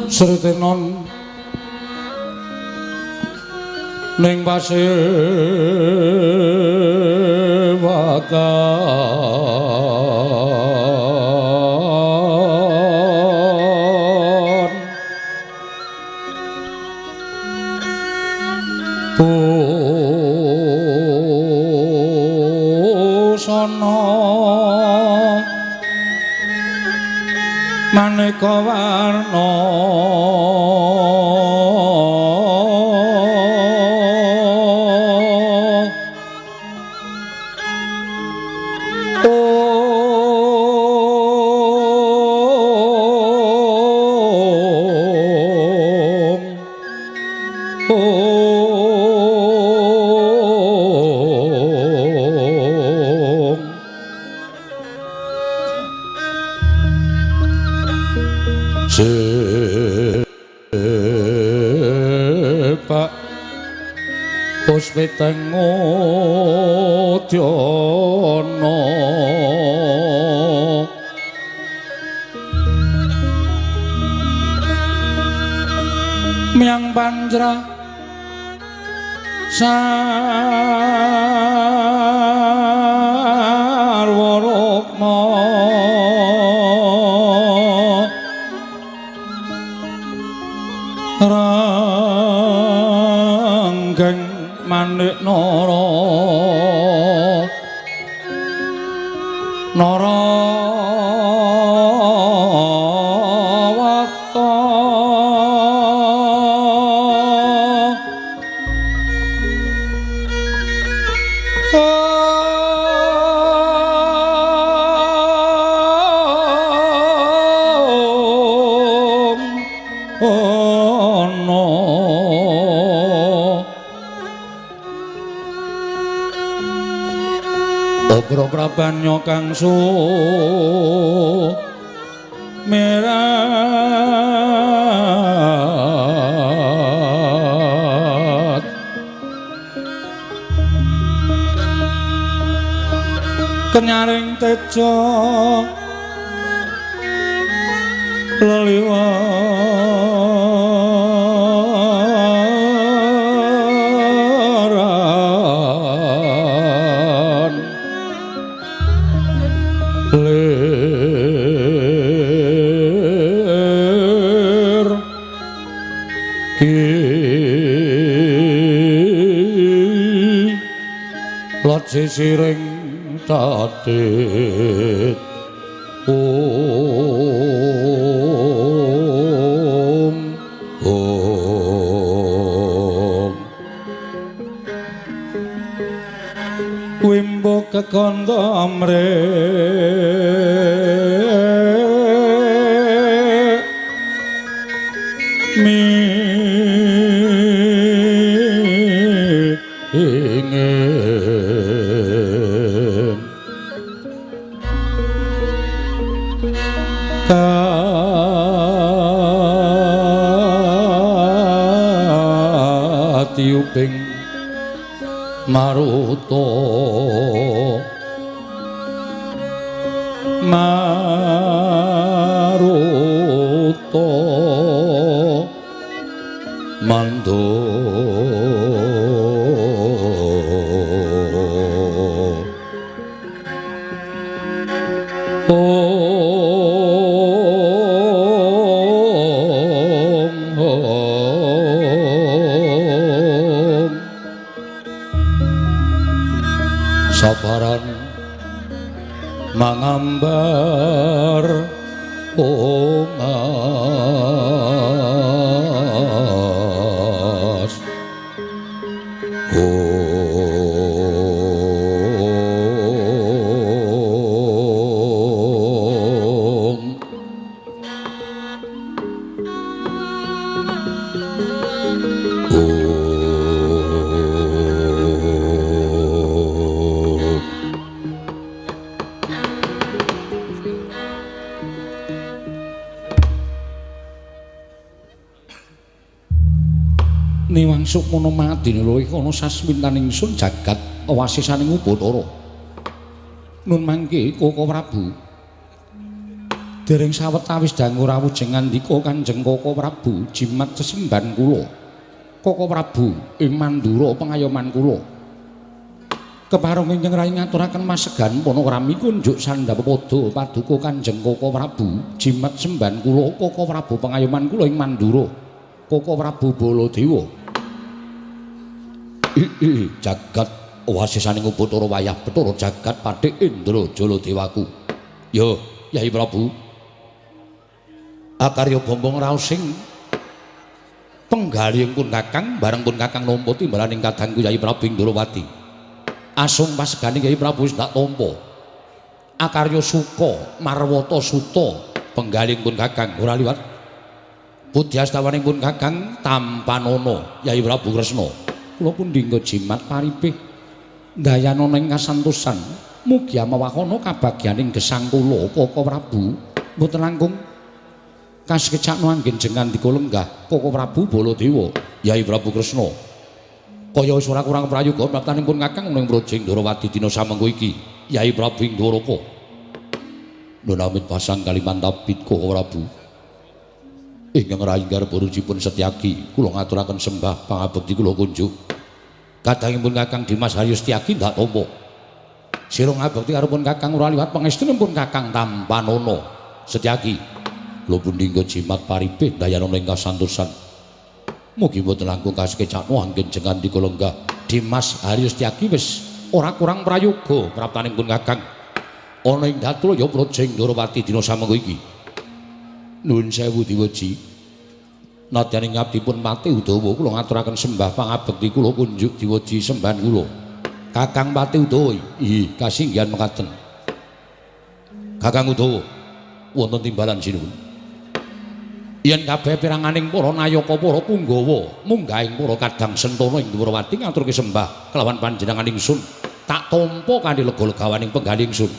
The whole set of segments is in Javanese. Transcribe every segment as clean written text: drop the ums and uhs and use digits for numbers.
Sritenon ning pasewakan busana maneka warna Puspiteng udyana miang panjra sarwa rukma ranggeng manik nara nara wata ana Obro prabanya kang sumerat kenyaring teja leliwaran lir ki lot sisiring tatit ong ong wimbo kekandha amre mingin katiuping maruta maruta mando ong ong sabaran mangambar ungas ong ong. Niwang sukmana madine luwih ana sasmintaning ingsun jagat wasisaning Upacara. Nun mangke Koko Prabu. Dereng sawetawis dangu rawuh jengandika Kanjeng Koko Prabu jimat sesembahan kula. Koko Prabu ing Mandura pengayoman kula. Kepareng ingkang rayi ngaturaken masegan panakrami kunjuk sandhapada paduka Kanjeng Koko Prabu jimat sembahan kula Koko Prabu pengayoman kula ing Mandura. Koko Prabu Baladewa. Jagat wasisaning Bathara wayah Bathara jagat Pathik Indra Jaladewaku. Yo, Yai Prabu. Akarya bombong raos sing penggalih pun Kakang bareng pun Kakang nampa timbalaning kadangku Yai Prabu ing Ndorowati. Asung pasegane Yai Prabu wis tak tampa. Akarya suka marwata suta penggalih pun Kakang ora liwat. Pudyastawaning pun Kakang tampanana Yai Prabu Kresna. Kula pundhingga jimat paripih ndayanana ing kasantosan mugi amawakana kabagyaning gesang kula Koko Prabu mboten langkung kasekecakno anggen jengandika lenggah Koko Prabu Baladewa Yai Prabu Kresna. Kaya wis ora kurang prayoga praptaning pun Kakang ning Brojing Ndorowati dina samengko iki Yai Prabu ing Dwaraka. Nun amit pasang kalimantabit Koko Prabu. Ingkang rayi garba rujipun Setyaki kula ngaturaken sembah pangabekti kula kunjuk. Kadangipun Kakang Dimas Haryo Setyaki ndak tampa. Sira ngabekti karo pun Kakang ora liwat pangestunipun Kakang tampanana Setyaki. Kula pundhingga jimat paripih ndayanana ing kasantosan. Mugi mboten langkung kasekecakno anggen jengandika lenggah Dimas Haryo Setyaki wis ora kurang prayoga praptaning pun Kakang. Ana ing Datraya Brajing Ndorowati dina samengko iki. Nuwun sewu diweji. Nadyan ing abdipun Pati Udawa kula ngaturaken sembah pangabekti kula kunjuk diweji sembahan kula. Kakang Pati Udawa ih kasinggihan mekaten. Kakang Udawa wonten timbalan sinuwun. Yen kabeh piranganing para nayaka para punggawa munggahing para kadang sentana ing Dwarawati ngaturke sembah kelawan panjenengan ingsun tak tampa kanthi lega-legawaning penggalih ingsun.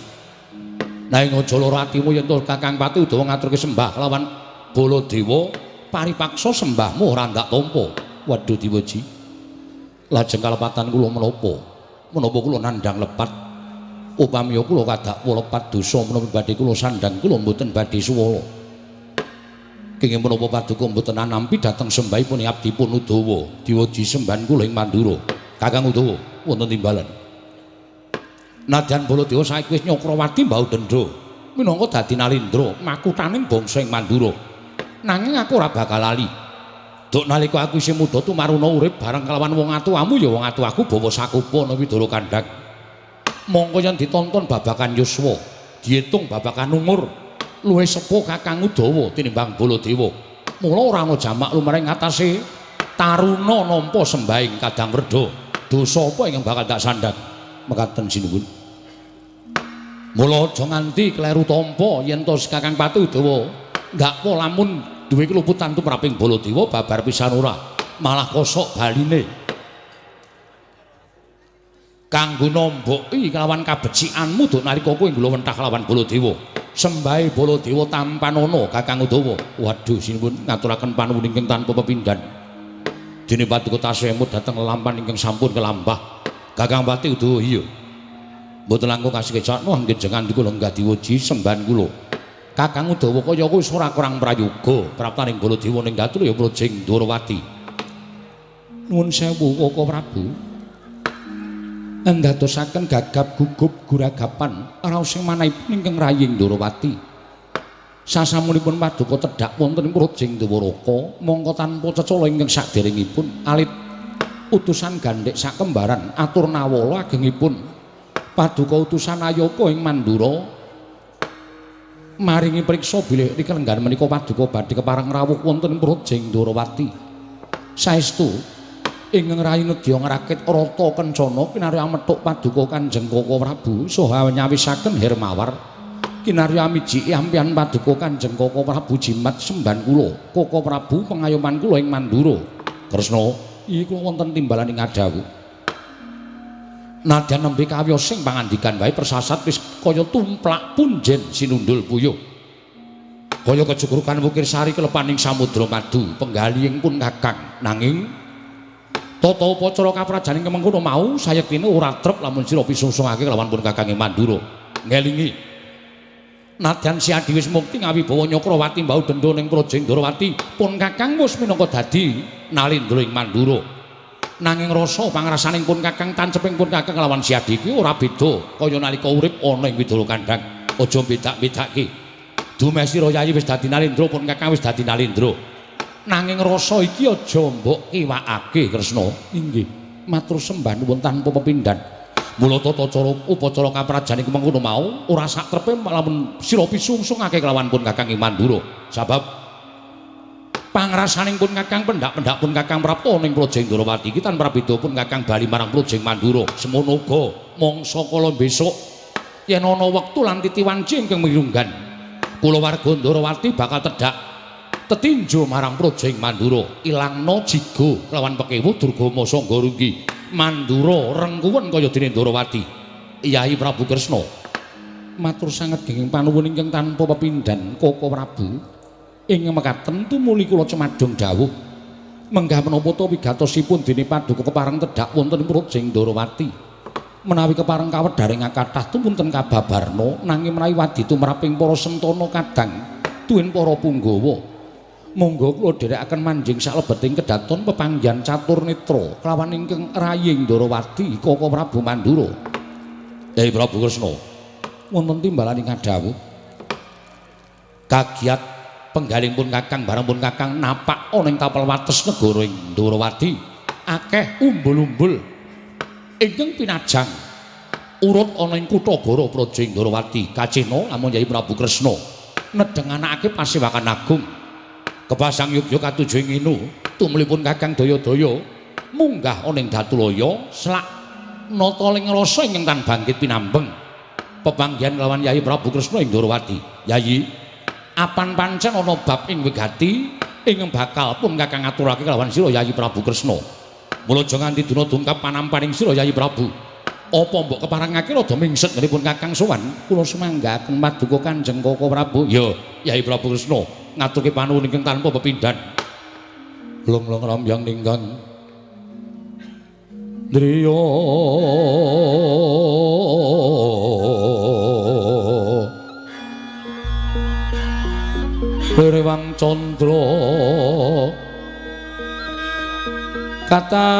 Nanging aja lara atimu yen to Kakang Pati Udawa ngaturke sembah kelawan Baladewa paripaksa sembahmu ora ndak tampa. Waduh diweji. Lajeng kalepatan kula menapa? Menapa kula nandhang lepat? Upamiya kula kadakwa lepat dosa menapa badhe kula sandhang kula mboten badhe suwala. Kenging menapa paduka mboten anampi dhateng sembahipun abdipun Udawa diweji sembahan kula ing Mandura. Kakang Udawa wonten timbalan. Nadyan Baladewa saiki wis Nyakrawati mbau dendha minangka dadi nalindra makuthaning bangsa ing Mandura. Nanging aku ora bakal lali. Duk nalika aku isih muda tumaruna urip bareng kelawan wong atuwamu ya wong atuwaku bawa sakupa ana Widara Kandhang. Mongko yen ditonton babakan yuswa, diitung babakan umur, luwih sepuh Kakang Udawa tinimbang Baladewa. Mula ora ana jamak lumaring ngatasé taruna nampa sembahing Kadang Werda. Dosa apa ingkang bakal tak sandhang? Mekaten sinuwun. Mula aja nganti kleru tampa yen to Kakang Pati Udawa ndakwa lamun duwe keluputan tumraping Baladewa babar pisan ora, malah kosok baline. Kanggo nomboki kelawan kabecikanmu duk nalika kowe nglowentah kelawan Baladewa. Sembahe Baladewa tampanana Kakang Udawa. Waduh sinuwun ngaturaken panuwun ingkang tanpa pepindhan. Dene paduka tasih emut dhateng lelampan ingkang sampun kelambah. Kakang Pati Udawa iya. Mboten langkung kasekecakno anggen jengandika lenggah diweji sembahan kula. Kakang Udawa kaya wis ora kurang prayoga praptaning Baladewa ning Datraya Brajing Ndorowati. Nuwun sewu Koko Prabu. Ndadosaken gagap gugup guragapan raos sing manahipun ingkang raying Ndorowati. Sasampunipun paduka tedhak wonten ing Brajing Dwaraka mongko tanpa cecala ingkang saderengipun alit utusan gandhek sakembaran atur nawala agengipun paduka utusan Ayaka ing Mandura maringi priksa bilih rikelenggan menika paduka badhe kepareng rawuh wonten ing Brajing Ndorowati. Saestu ingkang rayi nedya ngrakit rata kencana kinarya methuk paduka Kanjeng Koko Prabu saha nyawisaken Hermawar kinarya amijiki ampihan paduka Kanjeng Koko Prabu jimat sembahan kula Koko Prabu pengayoman kula ing Mandura. Kresna iki kula wonten timbalan ing adhawuh. Nadyan nembe kawiyos sing pangandikan wae persasat wis kaya tumplak punjen sinundul puyuh. Kaya kejugrukan wukir sari kelepaning samudra madu penggalihing pun Kakang. Nanging tata upacara kaprajaning kemengkono mau sayektine ora trep lamun sira pisungsungake kelawan pun Kakang ing Mandura. Ngelingi. Nadyan si Adi wis mukti ngawibawa Nyakrawati mbau dendha ning Praja Ndrawati, pun Kakang wis minangka dadi Nalendra ing Mandura. Nanging rasa pangrasaning pun Kakang tanceping pun Kakang lawan si Adi iki ora beda kaya nalika urip ana ing Widara Kandhang. Aja bedak-bedake. Dumeh sira Yayi wis dadi Nalendra, pun Kakang wis dadi Nalendra. Nanging rasa iki aja mbok kiwakake, Kresna. Inggih, matur sembah nuwun tanpa pepindhan. Mula tata cara upacara kaprajan iku mengkono mau ora sak trepe lamun sira pisungsungake kelawan pun Kakang ing Mandura. Sabab pangrasaning pun Kakang pendak-pendak pun Kakang prapta ning Praja Ndrawati iki tanpa prabeda pun Kakang bali marang Praja Mandura. Semono uga mangsa kala besok yen ana wektu lan titi wanci ingkang mirunggan, kulawarga Ndrawati bakal tedhak tetinju marang Praja Mandura, ilangna jigo kelawan pekewu Durgama Sangga Runggi. Mandura rengkuwen kaya dene Ndrawati. Yayi Prabu Kresna matur sanget genging panuwun ingkang tanpa pepindhan Koko Prabu. Ing mekaten tumuli kula cemadong dawuh menggah menapa ta wigatosipun dene paduka kepareng tedhak wonten ing Praja Ndrawati. Menawi kepareng kawedharing kathah tumunten kababarna, nanging menawi wadi tumraping para sentana kadang tuwin para punggawa, monggo kula dherekaken manjing salebeting kedaton pepanggihan catur netra kelawan ingkang raying Ndrawati Koko Prabu Mandura. Yayi Prabu Kresna wonten timbalan ing kadhawuh kagiat penggaling pun Kakang bareng pun Kakang napak ana ing tapel wates negara ing Ndrawati akeh umbul-umbul ingkang pinajang urut ana ing kutha Goro Praja Ndrawati. Kacena lamun Yayi Prabu Kresna nedhenganake pasewakan agung kepasang yogya katuju ing inu tumlipun Kakang daya-daya munggah ana ing Datulaya selak nata ing rasa ingkang tan bangkit pinambeng pepanggihan lawan Yayi Prabu Kresna ing Ndrawati. Yayi, apan pancen ana bab ing wigati ingkang bakal pun Kakang aturake kelawan sira Yayi Prabu Kresna. Mula aja nganti dina dungkap panampaning sira Yayi Prabu. Apa mbok keparengake rada mingset ngenipun Kakang sowan? Kula sumanggaken paduka Kanjeng Koko Prabu. Ya, Yayi Prabu Kresna ngaturke panuwun ingkang tanpa pepindhan. Long-long rambyang ninggang driya rewang candra katawengan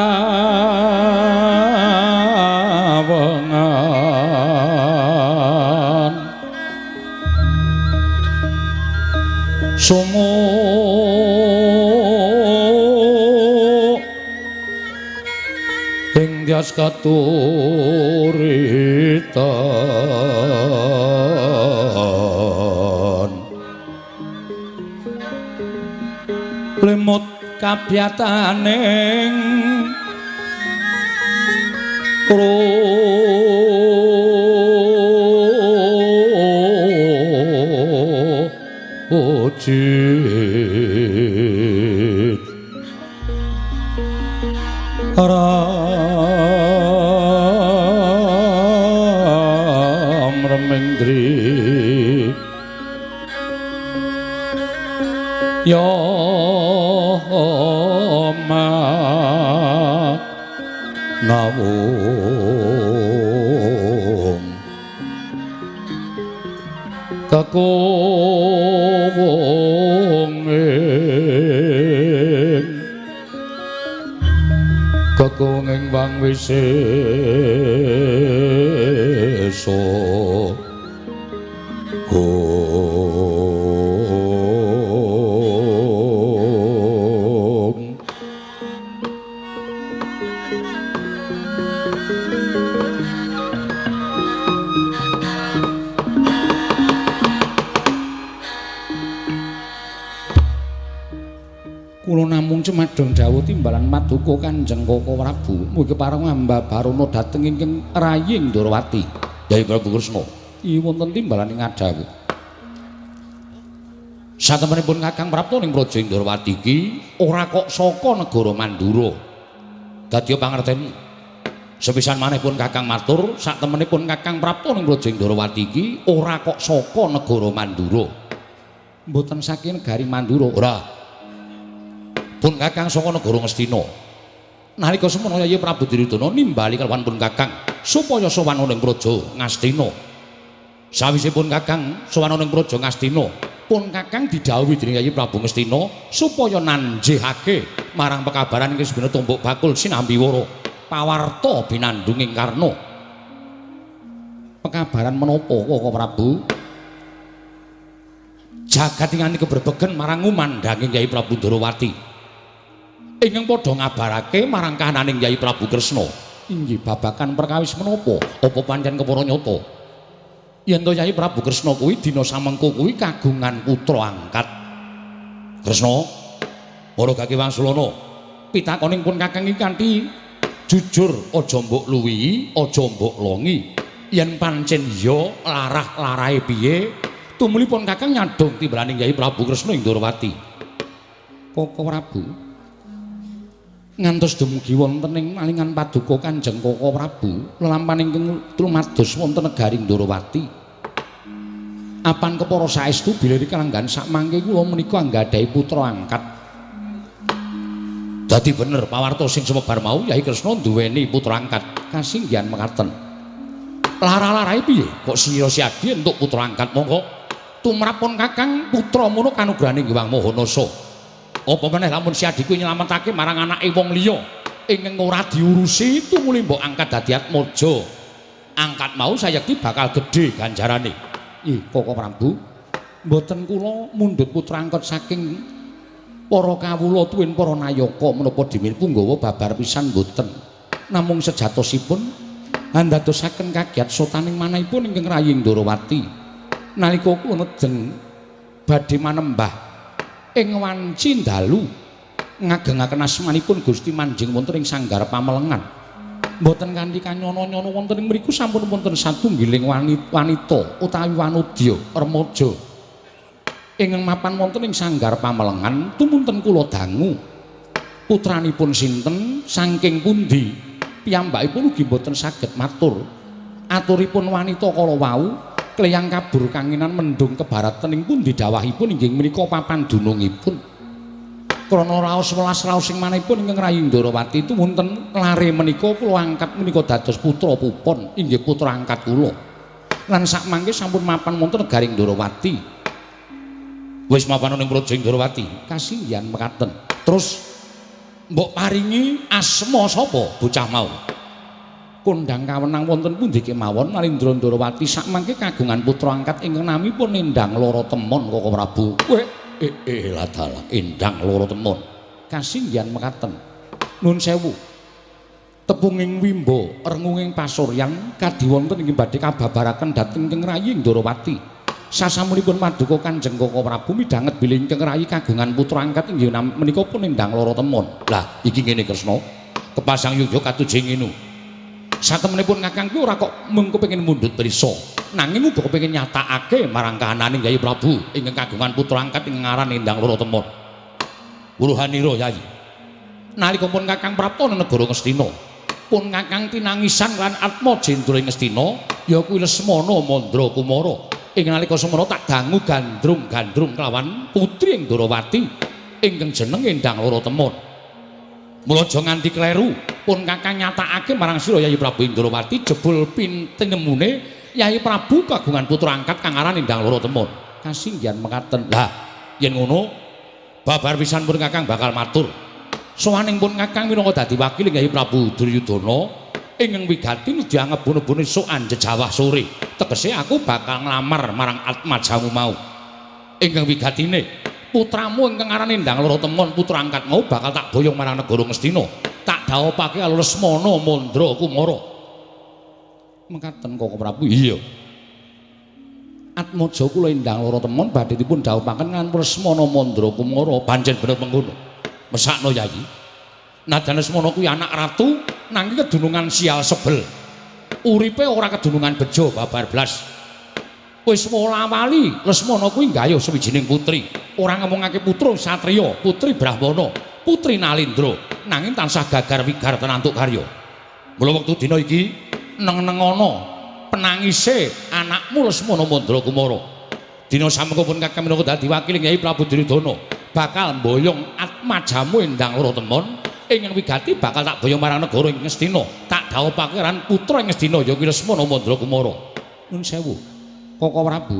sumu ing dyas katuritan lemut kabyataning ojit ram remendri ya ma nawung kekuwung ing kekuwung ing wang wisesa. Kula namung cemadong dawuh timbalan paduka Kanjeng Koko Prabu mugi kepareng ambabarana dhateng ingkang raying Ndrawati. Yayi Prabu Kresna, i wonten timbalan ing adhawuh. Satemenipun Kakang prapta ning Praja Ndrawati iki ora kok saka negara Mandura. Dadi pangerteni sepisan maneh pun Kakang matur, satemenipun Kakang prapta ning Praja Ndrawati iki ora kok saka negara Mandura. Mboten saking negari Mandura, ora. Pun Kakang saka negara Ngastina. Nalika semono Yayi Prabu Duryudana nimbali kelawan pun Kakang supaya sowan ning Praja Ngastina. Sawisipun Kakang sowan ing Praja Ngastina, pun Kakang didhawuhi dening Yayi Prabu Ngastina supaya nanjihake marang pekabaran ing Kisbena Tumbuk Bakul sinambi wara pawarta binandunging Karna. Pekabaran menapa Kaka Prabu? Jagat ingkang kebrebegen marang ngumandhanging Yayi Prabu Ndorowati. Ingkang padha ngabarake marang kahananing Yayi Prabu Kresna. Inggih babagan perkawis menapa? Apa pancen kepara nyata? Yen to Yayi Prabu Kresna kuwi dina samengko kuwi kagungan putra angkat. Kresna, para gaki wangsulana, pitakoning pun Kakang iki kanthi jujur, aja mbok luwihi, aja mbok longi. Yen pancen iya, larah-larahe piye? Tumulipun Kakang nyadhong timbalaning Yayi Prabu Kresna ing Ndorowati. Kaka Prabu, ngantos dumugi wonten ing malingan paduka Kanjeng Kaka Prabu lelampahan ingkang lumados wonten negari Ndorowati. Apan kepara saestu bilih kalanggan sakmangke kula menika anggadhahi putra angkat. Dadi bener pawarta sing sumebar mau Yayi Kresna duweni putra angkat. Kasinggihan mekaten. Lara-larahe piye? Kok sira siadi entuk putra angkat monggo? Tumrap pun Kakang putra mono kanugrahane Hyang Maha Nasa. Apa meneh lamun siadi kuwi nyelametake marang anake wong liya ingkang ora diurusi tumuli mbok angkat dadi atmaja. Angkat mau sayekti bakal gedhe ganjarane. Ih, Kaka Prabu, mboten kula mundhut putra angkat saking para kawula tuwin para nayaka menapa dimil punggawa babar pisan mboten. Namung sejatosipun andadosaken kagiat sotaning manahipun ingkang rayi Ndorowati. Nalika kula nedeng badhe manembah ing wanci dalu ngagengaken asmanipun Gusti manjing wonten ing sanggar pamelengan. Mboten kanthi kanyono-nyono wonten ing mriku sampun wonten satunggiling wanita utawi wanudya remaja ingkang mapan wonten ing sanggar pamelengan tumunten kula dangu. Putranipun sinten, saking pundi, piyambakipun ugi mboten saged matur. Aturipun wanita kala wau kleyang kabur kanginan mendung kebaratan ing pundi dawahipun inggih menika papan dunungipun. Krana raos welas raos ing manahipun ingkang rayi Ndorowati tumunten lare menika kula angkat menika dados putra pupon inggih putra angkat kula. Lan sakmangke sampun mapan wonten negari Ndorowati. Wis mapan ning Praja Ndorowati, kasinggihan mekaten. Terus mbok paringi asma sapa bocah mau? Kondhang kawenang wonten pundi kemawon Nalindra Ndorowati sakmangke kagungan putra angkat ingkang namipun Endang Loro Temon Kaka Prabu. Weh, ladalah Endang Loro Temon. Kasinggihan mekaten. Nun sewu. Tepunging wimba rengunging pasuryan kadhi wonten ing badhe kababaraken dhateng ingkang rayi Ndorowati. Sasampunipun paduka Kanjeng Kaka Prabu midhanget bilih ingkang rayi kagungan putra angkat inggih menika pun Endang Loro Temon. Lah iki ngene Kresna. Kepasang yogya katujeng ngene. Satemenipun Kakang ki ora kok mung kepengin mundhut prisa, nanging uga kepengin nyatakake marang kahananing Yayi Prabu ingkang kagungan putra angkat ing ngaran Endang Loro Temon. Wuruhanira Yayi. Nalika pun Kakang prapta nang negara Ngastina, pun Kakang tinangisan lan Atmajendra ing Ngastina, ya kuwi Lesmana Mandra Kumara. Ing nalika semana tak dangu gandrung-gandrung kelawan putri ing Ndorowati ingkang jeneng Endang Loro Temon. Mula aja nganti kleru, pun Kakang nyatakake marang sira Yayi Prabu Indrawati jebul pintenemune Yayi Prabu kagungan putra angkat kang aran Endang Loro Temon. Kasinggihan mekaten. Lah, yen ngono babar pisan pun Kakang bakal matur. Sowaning pun Kakang minangka dadi wakil Yayi Prabu Duryudana ingkang wigati nedya ngebun-ebun esuk anjejawah sore. Tegese aku bakal nglamar marang atmajamu mau. Ingkang wigatine putramu ingkang aran Endang Loro Temon putra angkat mau bakal tak boyong marang negara Ngastina. Tak dhawupake karo Lesmana Mandra Kumara. Mekaten Kaka Prabu. Iya. Atmaja kula Endang Loro Temon badhe dipun dhawupaken kan Lesmana Mandra Kumara. Pancen bener mengkono. Mesakno Yayi. Najan Lesmana kuwi anak ratu nanging kedunungan sial sebel. Uripe ora kedunungan bejo babar blas. Wis wola-wali Lesmana kuwi nggayuh sawijining putri. Ora ngomongake putra satriya, putri Brahmana, putri Nalindra, nanging tansah gagar wigar tenantuk karya. Mula wektu dina iki neng-nengono penangise anakmu Lesmana Mandra Kumara. Dina samengko pun Kakang minangka dadi wakil Kyai Prabu Duryudana bakal mboyong atmajamu Endang Loro Temon ingkang wigati bakal tak boyong marang negara ing Ngastina. Tak dhawupake ran putra ing Ngastina ya kuwi Lesmana Mandra Kumara. Nun sewu. Koko Prabu,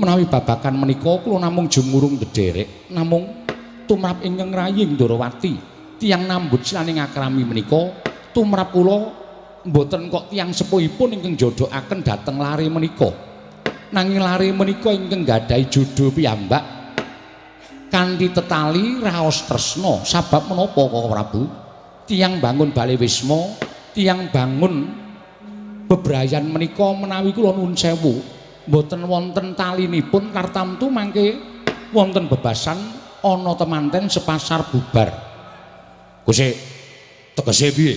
menawi babagan menika kula namung jumurung ndederek, namung tumrap ingkang raying Ndorowati, tiyang nambut silaning akrami menika tumrap kula mboten kok tiyang sepuhipun ingkang jodohaken dhateng lare menika. Nanging lare menika ingkang gadhahi jodho piyambak kanthi tetali raos tresna. Sabab menapa Koko Prabu? Tiyang bangun bale wisma, tiyang bangun bebrayan menika menawi kula nuwun sewu mboten wonten talinipun tartamtu mangke wonten bebasan ana temanten sepasar bubar. Guse tegese piye?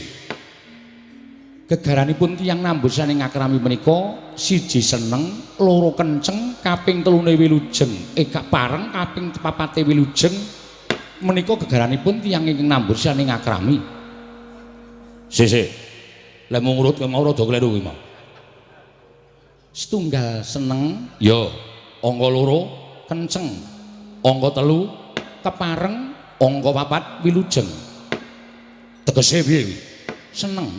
Gegaranipun tiyang nambut saning akrami menika siji seneng, loro kenceng, kaping telune wilujeng, pareng kaping papate wilujeng menika gegaranipun tiyang ingkang nambut saning akrami. Sik. Lek mung ngurut mau rada kleru kuwi mau. Setunggal seneng, ya, angka loro kenceng, angka telu kepareng, angka papat wilujeng. Tegese piye kuwi? Seneng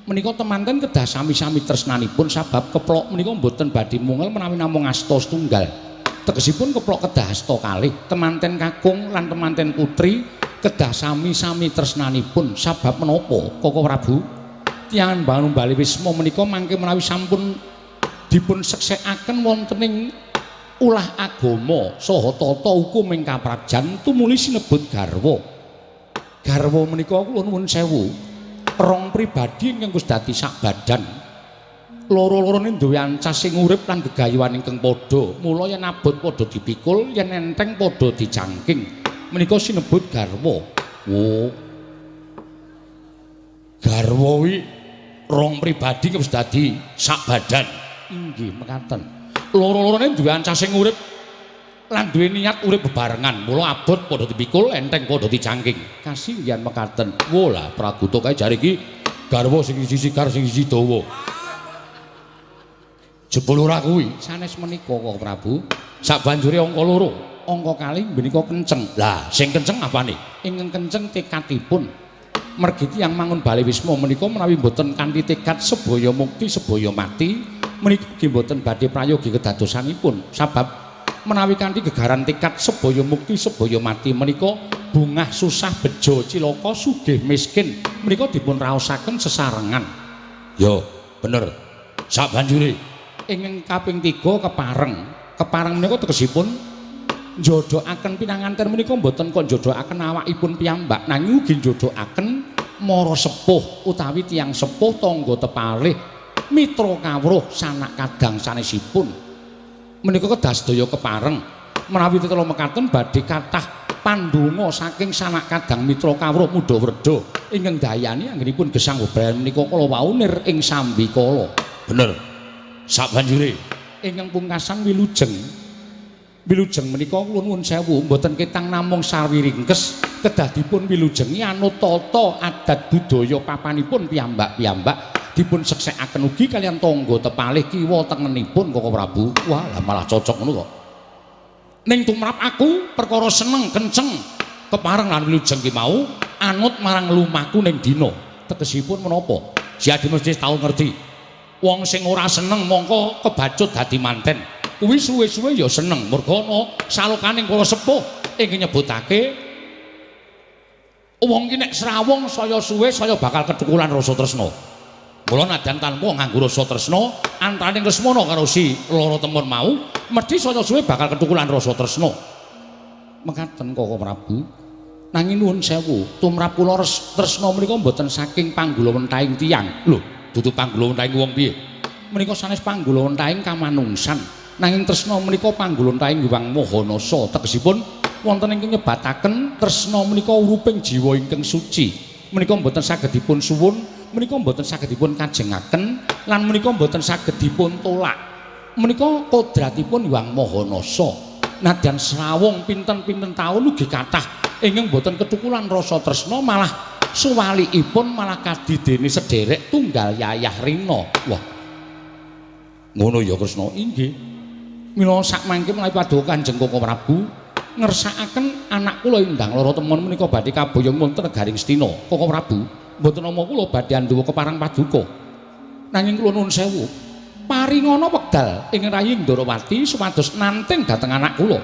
menika temanten kedah sami-sami tresnanipun sabab keplok menika mboten badhe mungel menawi namung asta setunggal. Tegesipun keplok kedah asta kalih, temanten kakung lan temanten putri kedah sami-sami tresnanipun. Sabab menapa Koko Prabu? Tiyang bangun bali wisma menika mangke menawi sampun dipun seksekaken wonten ing ulah agama saha tata hukum ing kaprajan tumuli sinebut garwa. Garwa menika kula nuwun sewu, rong pribadi ingkang wis dadi sak badan. Loro-lorone duwe ancas sing urip lan gegayuhan ingkang padha. Mula yen abot padha dipikul, yen enteng padha dijangking. Menika sinebut garwa. Wo. Garwa kuwi rong pribadi wis dadi sak badan. Inggih mekaten. Loro-lorone duwe ancas sing urip lan duwe niat urip bebarengan. Mula abot padha dipikul, enteng padha dijangking. Kasinggihan mekaten. Wo lah praguta kae jare iki garwa sing siji sigar sing siji dawa. Jebul ora kuwi. Sanes menika Koko Prabu. Sabanjure angka loro, angka kalih menika kenceng. Lah, sing kenceng apane? Ingkang kenceng tekadipun. Mergi tiyang mangun bale wisma menika menawi mboten kanthi tekad sebaya mukti sebaya mati menika ugi mboten badhe prayogi kedadosanipun. Sabab menawi kanthi gegaran tekad sebaya mukti sebaya mati menika bungah susah bejo cilaka sugih miskin menika dipun raosaken sesarengan. Yo, bener. Sabanjure ingkang kaping 3 kepareng. Kepareng menika tegesipun njodohaken pinanganten menika mboten kok njodohaken awakipun piyambak nanging ugi njodohaken mara sepuh utawi tiyang sepuh tangga tepalih mitra kawruh sanak kadang sanesipun. Menika kedah sedaya kepareng. Menawi tetela mekaten badhe kathah pandonga saking sanak kadang mitra kawruh mudha wredha ingkang dayani anggenipun gesang bebrayan menika kala wau nir ing sambikala. Bener. Sabanjure ingkang pungkasan wilujeng. Wilujeng menika kula nuwun sewu mboten ketang namung sawiringkes kedah dipun wilujengi anut tata adat budaya papanipun piyambak-piyambak dipun seksekaken ugi kaliyan tangga tepalih kiwa tengenipun Koko Prabu. Wah, lah malah cocok ngono kok. Ning tumrap aku perkara seneng kenceng kepareng lan wilujeng ki mau anut marang lumaku ning dina. Tegesipun menapa? Si Adi mesti tau ngerti. Wong sing ora seneng mongko kebacut dadi manten. Kuwi suwe-suwe ya seneng merga ana salokaning para sepuh ingkang nyebutake wong ki nek srawung saya suwe saya bakal kethukulan rasa tresna. Mula nadyan tanpa nganggo rasa tresna antaraning Lesmana karo si Lara Temon mau mesti saya suwe bakal kethukulan rasa tresna. Mekaten Koko Prabu. Nanging nuwun sewu, tumrap kula tresna menika mboten saking panggulawentahing tiyang. Lho, dudu panggulawentahing wong piye? Menika sanes panggulawentahing kamanungsan. Nanging tresna menika panggulawentahing Hyang Maha Nasa. Tegesipun wonten ingkang nyebataken tresna menika uruping jiwa ingkang suci. Menika mboten saged dipun suwun, menika mboten saged dipun kajengaken lan menika mboten saged dipun tolak. Menika kodratipun Hyang Maha Nasa. Nadyan srawung pinten-pinten taun ugi kathah ingkang mboten kethukulan rasa tresna malah suwalikipun malah kadidene sederek tunggal yayah rina. Wah. Ngono ya Kresna. Inggih. Mila sakmangke menawi paduka Kanjeng Koko Prabu ngersakaken anak kula Indang Lara Temon menika badhe kaboyong wonten negaring Astina. Koko Prabu, mboten nama kula badhe anduwa keparang paduka. Nanging kula nuwun sewu. Paringana wekdal ing rayi Ndorowati supados nanting dhateng anak kula.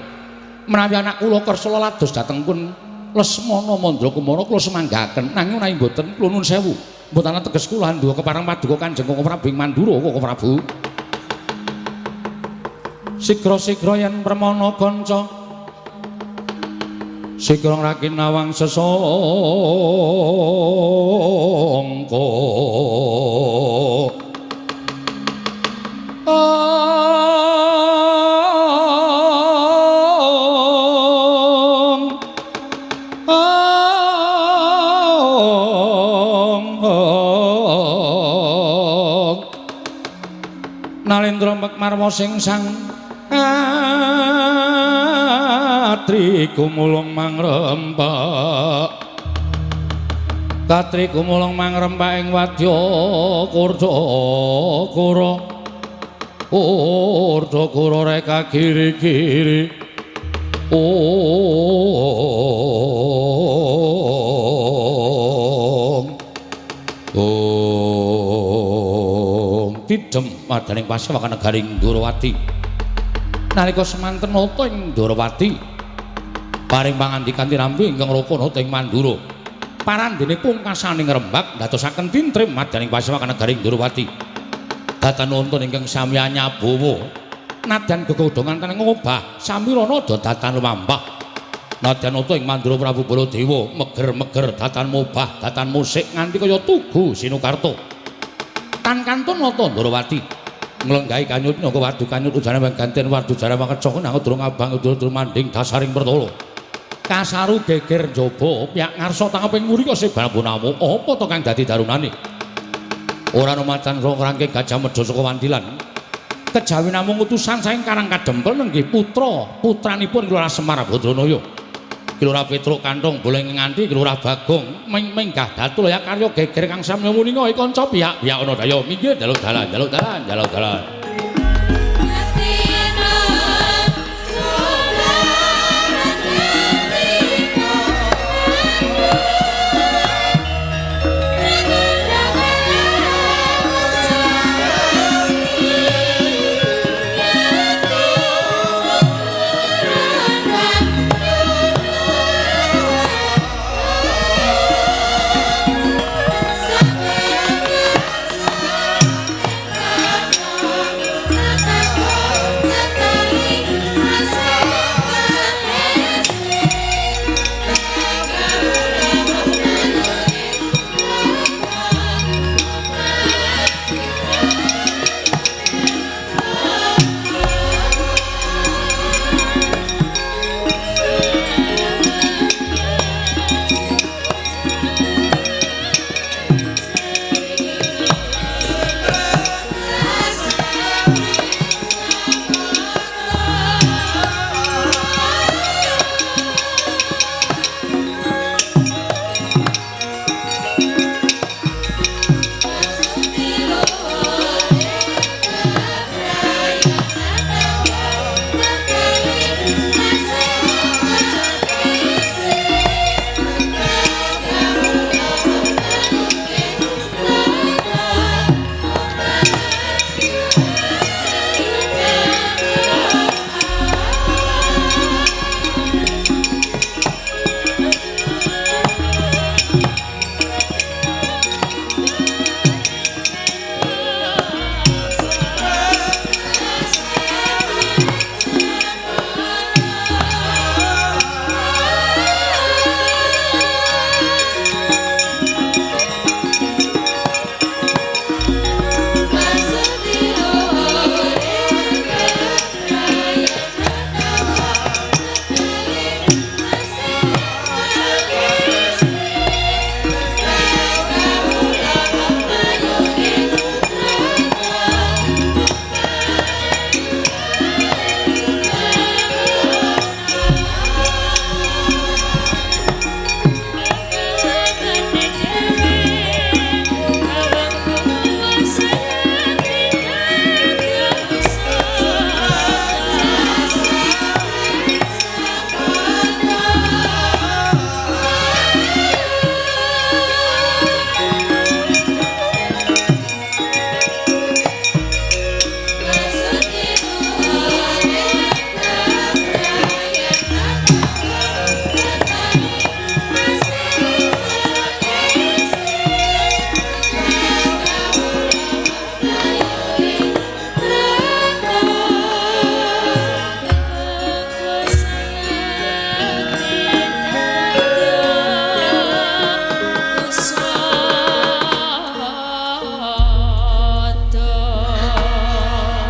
Menawi anak kula kersa lelados dhateng pun Lesmana Mandrakumara kula semanggaken, nanging menawi mboten kula nuwun sewu. Mboten ana teges kula handuwa kepareng paduka Kanjeng Koko Prabu ing Mandura, Koko Prabu. Sigra-sigra yen permana kanca sigra ngrakin nawang sesangka. Nalendra Mekmarwa sing sang atri gumulung mangrempak, katri gumulung mangrempak ing wadya kurda kura, kurda kura reka kiri-kiri. Ong ong tidhem madaning pasewakan negaring Ndorowati. Nalika semanten nata ing Ndorowati paring pangandikan tinampi ingkang raka nata ing Mandura. Parandene pungkasaning rembag ndadosaken tintrim madaning pasewakan negaring Ndorowati. Datan wonten ingkang sami anyabawa nadyan gegodhongan taneng ngobah samirana datan lumampah. Nadyan nata ing Mandura Prabu Baladewa meger-meger datan mobah datan musik nganti kaya tugu Sinukarta. Tan kantun nata Ndorowati nglenggahi kanyut naga wadu kanyut ujane ganten wadu jare mangecok nang durung abang durung manding dasaring pertala. Kasaru geger njaba piyak ngarsa tangeping murika sebabunamu apa to kang dadi darunane? Ora ana macan rangke Gajah Mada saka Wandilan. Kejawi namung utusan saking Karang Kadempel nenggih putra putranipun Ki Lurah Semar Badranaya. Ki Lurah Petruk Kanthong boleh nganti Ki Lurah Bagong menggah datu laya karya geger kang samya muninga kanca piyak-piyak ana daya minggir jaluk dalan jaluk dalan jaluk dalan.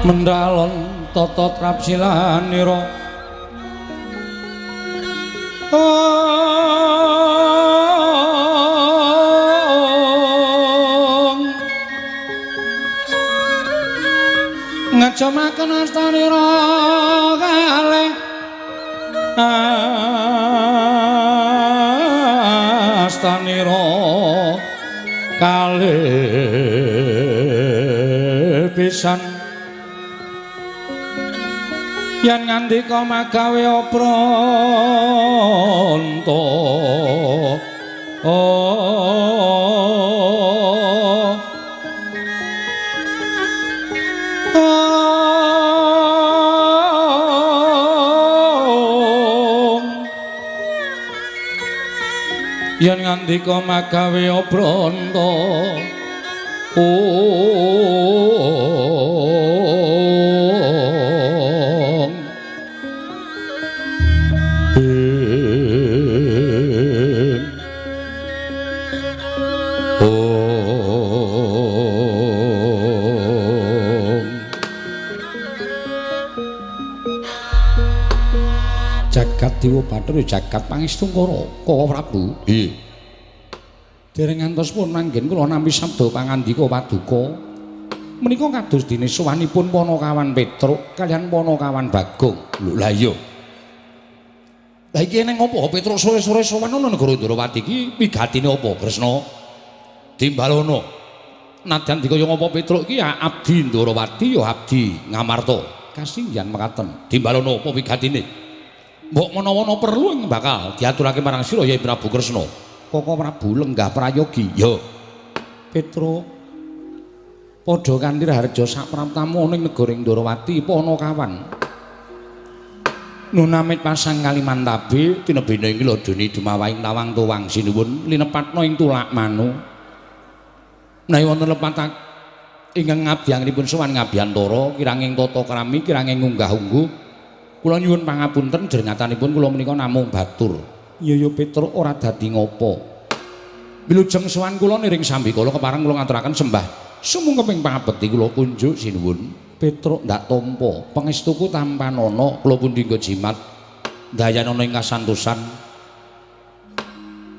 Mendalon tata trapsilanira ngejamaken astanira kalih astanira kalih pisan yen ngandika magawe apranta yen ngandika magawe apranta Jagat Dewa Bathara jagat pangestungkara Kaka Prabu. Nggih. Dereng ngantos pun manggen kula nampi sabda pangandika paduka. Menika kados dene sowanipun Panakawan Petruk kaliyan Panakawan Bagong. Lho lah iya. Lah iki eneng apa Petruk sore-sore sowan ana negara Ndrawati iki wigatine apa Kresna? Timbalono. Nadyan dikaya ngapa Petruk iki ya abdi Ndrawati ya abdi Ngamarta. Kasinggihan mekaten. Timbalono apa wigatine? Mbok menawa ana perlu ing bakal diaturake marang sira Yai Prabu Kresna. Kaka Prabu lenggah prayogi. Ya. Petruk padha kanthi raharja sapraptamu ning negara Ndrawati Panakawan. Nunamit pasang Kalimantabe tinebene ing ladene dumawahing tawang tuwang sinuwun linepatna ing tulak manu. Menawi wonten lepat ingkang ngabdianipun sowan ngabiyantara kiranging tata krami kiranging unggah-ungguh kula nyuwun pangapunten jrengatanipun kula menika namung batur. Iya ya Petruk ora dadi ngopo. Wilujeng sowan kula niring sambikala kepareng kula ngaturaken sembah sumungkeping pangabekti kula kunjuk sinuwun. Petruk ndak tampa pangestuku tampanana kula pundi nggo jimat ndayanana ing kasantosan.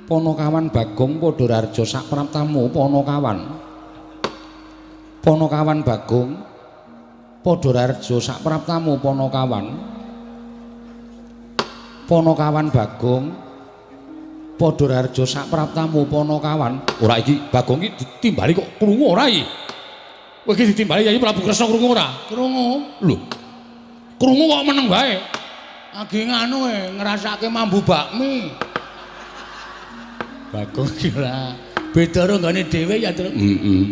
Panakawan Bagong padha raharja sapraptamu Panakawan. Panakawan Bagong padha raharja sapraptamu Panakawan. Panakawan Bagong padha raharja sapraptamu Panakawan. Ora iki Bagong iki ditimbali kok krungu ora iki? Kowe iki ditimbali Yai Prabu Kresna krungu ora? Krungu. Lho. Krungu kok meneng wae. Agi nganu e ngrasake mambu bakmi. Bagong iki ora beda karo nggone dhewe ya, Truk. Heeh.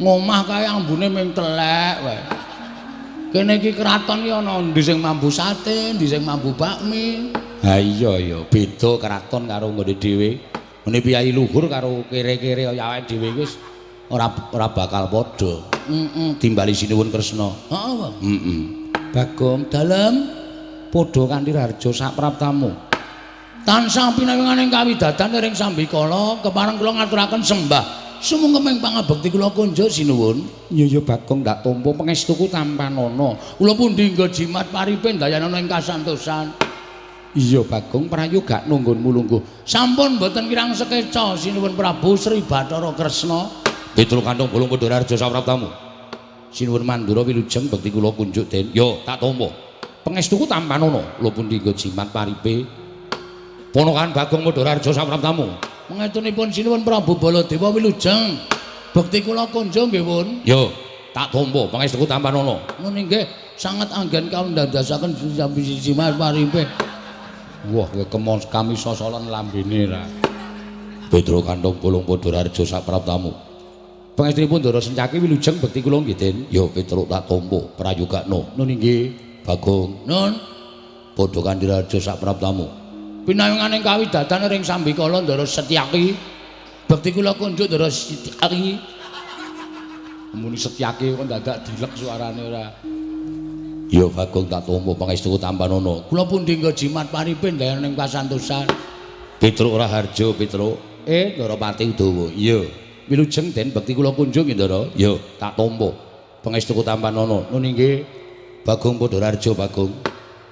Ngomah kae ambune ming telek wae. Kene iki kraton iki ana endi sing mambu sate, endi sing mambu bakmi. Ha iya ya, beda kraton karo nggone dhewe. Ngene piyai luhur karo kere-kere kaya awake dhewe wis ora bakal padha. Heeh. Timbali sinuwun Kresna. Heeh, Pak. Heeh. Bagong dalem padha kanthi raharja sapraptamu. Tansah pinawinganing kawidadan ring sambikala kepareng kula ngaturaken sembah sumungkeping pangabekti kula kunjuk sinuwun. Iya ya Bagong ndak tampa pangestuku tampanana. Kula pundi nggo jimat paripe ndayanana ing kasantosan. Iya Bagong prayoga nunggunmu lungguh. Sampun mboten kirang sekeca sinuwun Prabu Sri Bathara Kresna. Petruk kantong bolong padha raharja sapraptamu. Sinuwun Mandura wilujeng bekti kula kunjuk den. Yo tak tampa. Pangestuku tampanana. Kula pundi nggo jimat paripe. Ponokan Bagong padha raharja sapraptamu. Pangestunipun sinuwun Prabu Baladewa wilujeng. Bekti kula kunjung nggih, Pun. Yo, tak tampa pangestuku tampanana. Ngono nggih, sanget anggen kaundandasaken jimat paripe. Wah, kowe kemon kami sosolan lambene ra. Petruk kantong bolong padha raharja sapraptamu. Pangestunipun Ndara Sencaki wilujeng bekti kula nggih, Den. Yo, Petruk tak tampa prayogakno. Nun inggih, Bagong. Nun, padha kanthi raharja sapraptamu. Pinawinganing kawidadan ring sambikala Ndara Setyaki. Bekti kula kunjuk Ndara Setyaki. Muni Setyaki kok dadak dilek suarane ora. Ya Bagong tak tampa pangestuku tampanana. Kula pundi nggo jimat paripe ndayaning kasantosan. Petruk Raharja Petruk. Ndara Pati Udawa. Iya. Wilujeng Den bekti kula kunjung nggih Ndara. Ya, tak tampa. Pangestuku tampanana. Nun inggih. Bagong Padhararja Bagong.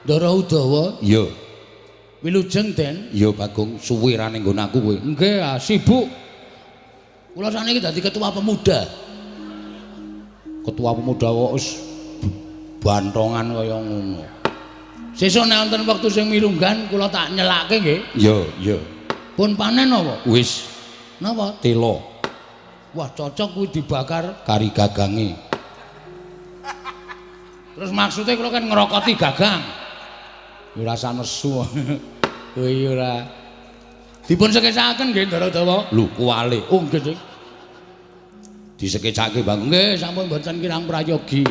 Ndara Udawa. Iya. Wilujeng Den. Iya Bagong, suwe ra ning nggon aku kowe. Nggih, sibuk. Kula saniki dadi ketua pemuda. Ketua pemuda kok wis bantongan kaya ngono. Sesuk nek wonten wektu sing mirunggan kula tak nyelake nggih. Iya, iya. Pun panen napa? Wis. Napa? Tela. Wah, cocok kuwi dibakar kari gagange. Terus maksudnya kula kan ngrokoti gagang. Ya ora usah nesu. Kuwi ora. Dipun sekecakaken nggih Ndara Dawa. Lho, kuwale. Oh nggih, Dik. Disekecake Bagong. Nggih, sampun mboten kirang prayogi.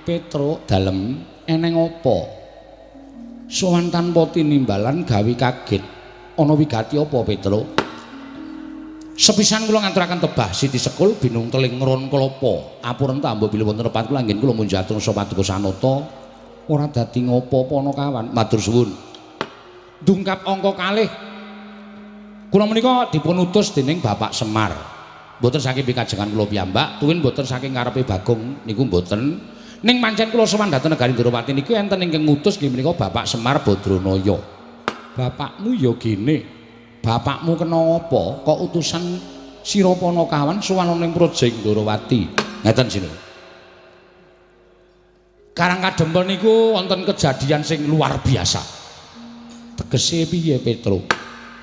Petruk dalem eneng apa? Sowan tanpa tinimbalan gawe kaget. Ana wigati apa, Petruk? Sepisan kula ngaturaken tebah Siti Sekul binung teling ngron klapa. Apuren ta mbok bilih wonten repat kula anggen kula munjatur paduka sanata. Ora dadi ngopo-apa ana kawan. Matur suwun. Dungkap angka kalih. Kula menika dipun utus dening Bapak Semar. Mboten saking pikajengan kula piyambak, tuwin mboten saking karepe Bagong niku mboten. Ning pancen kula sowan dhateng negari Ndrawati niku enten ingkang ngutus nggih menika Bapak Semar Badranaya. Bapakmu ya gene. Bapakmu kena apa kok utusan sira Panakawan sowan ning Praja Ndrawati. Ngeten sini. Karang Kadempel niku wonten kejadian sing luar biasa. Tegese piye Petruk?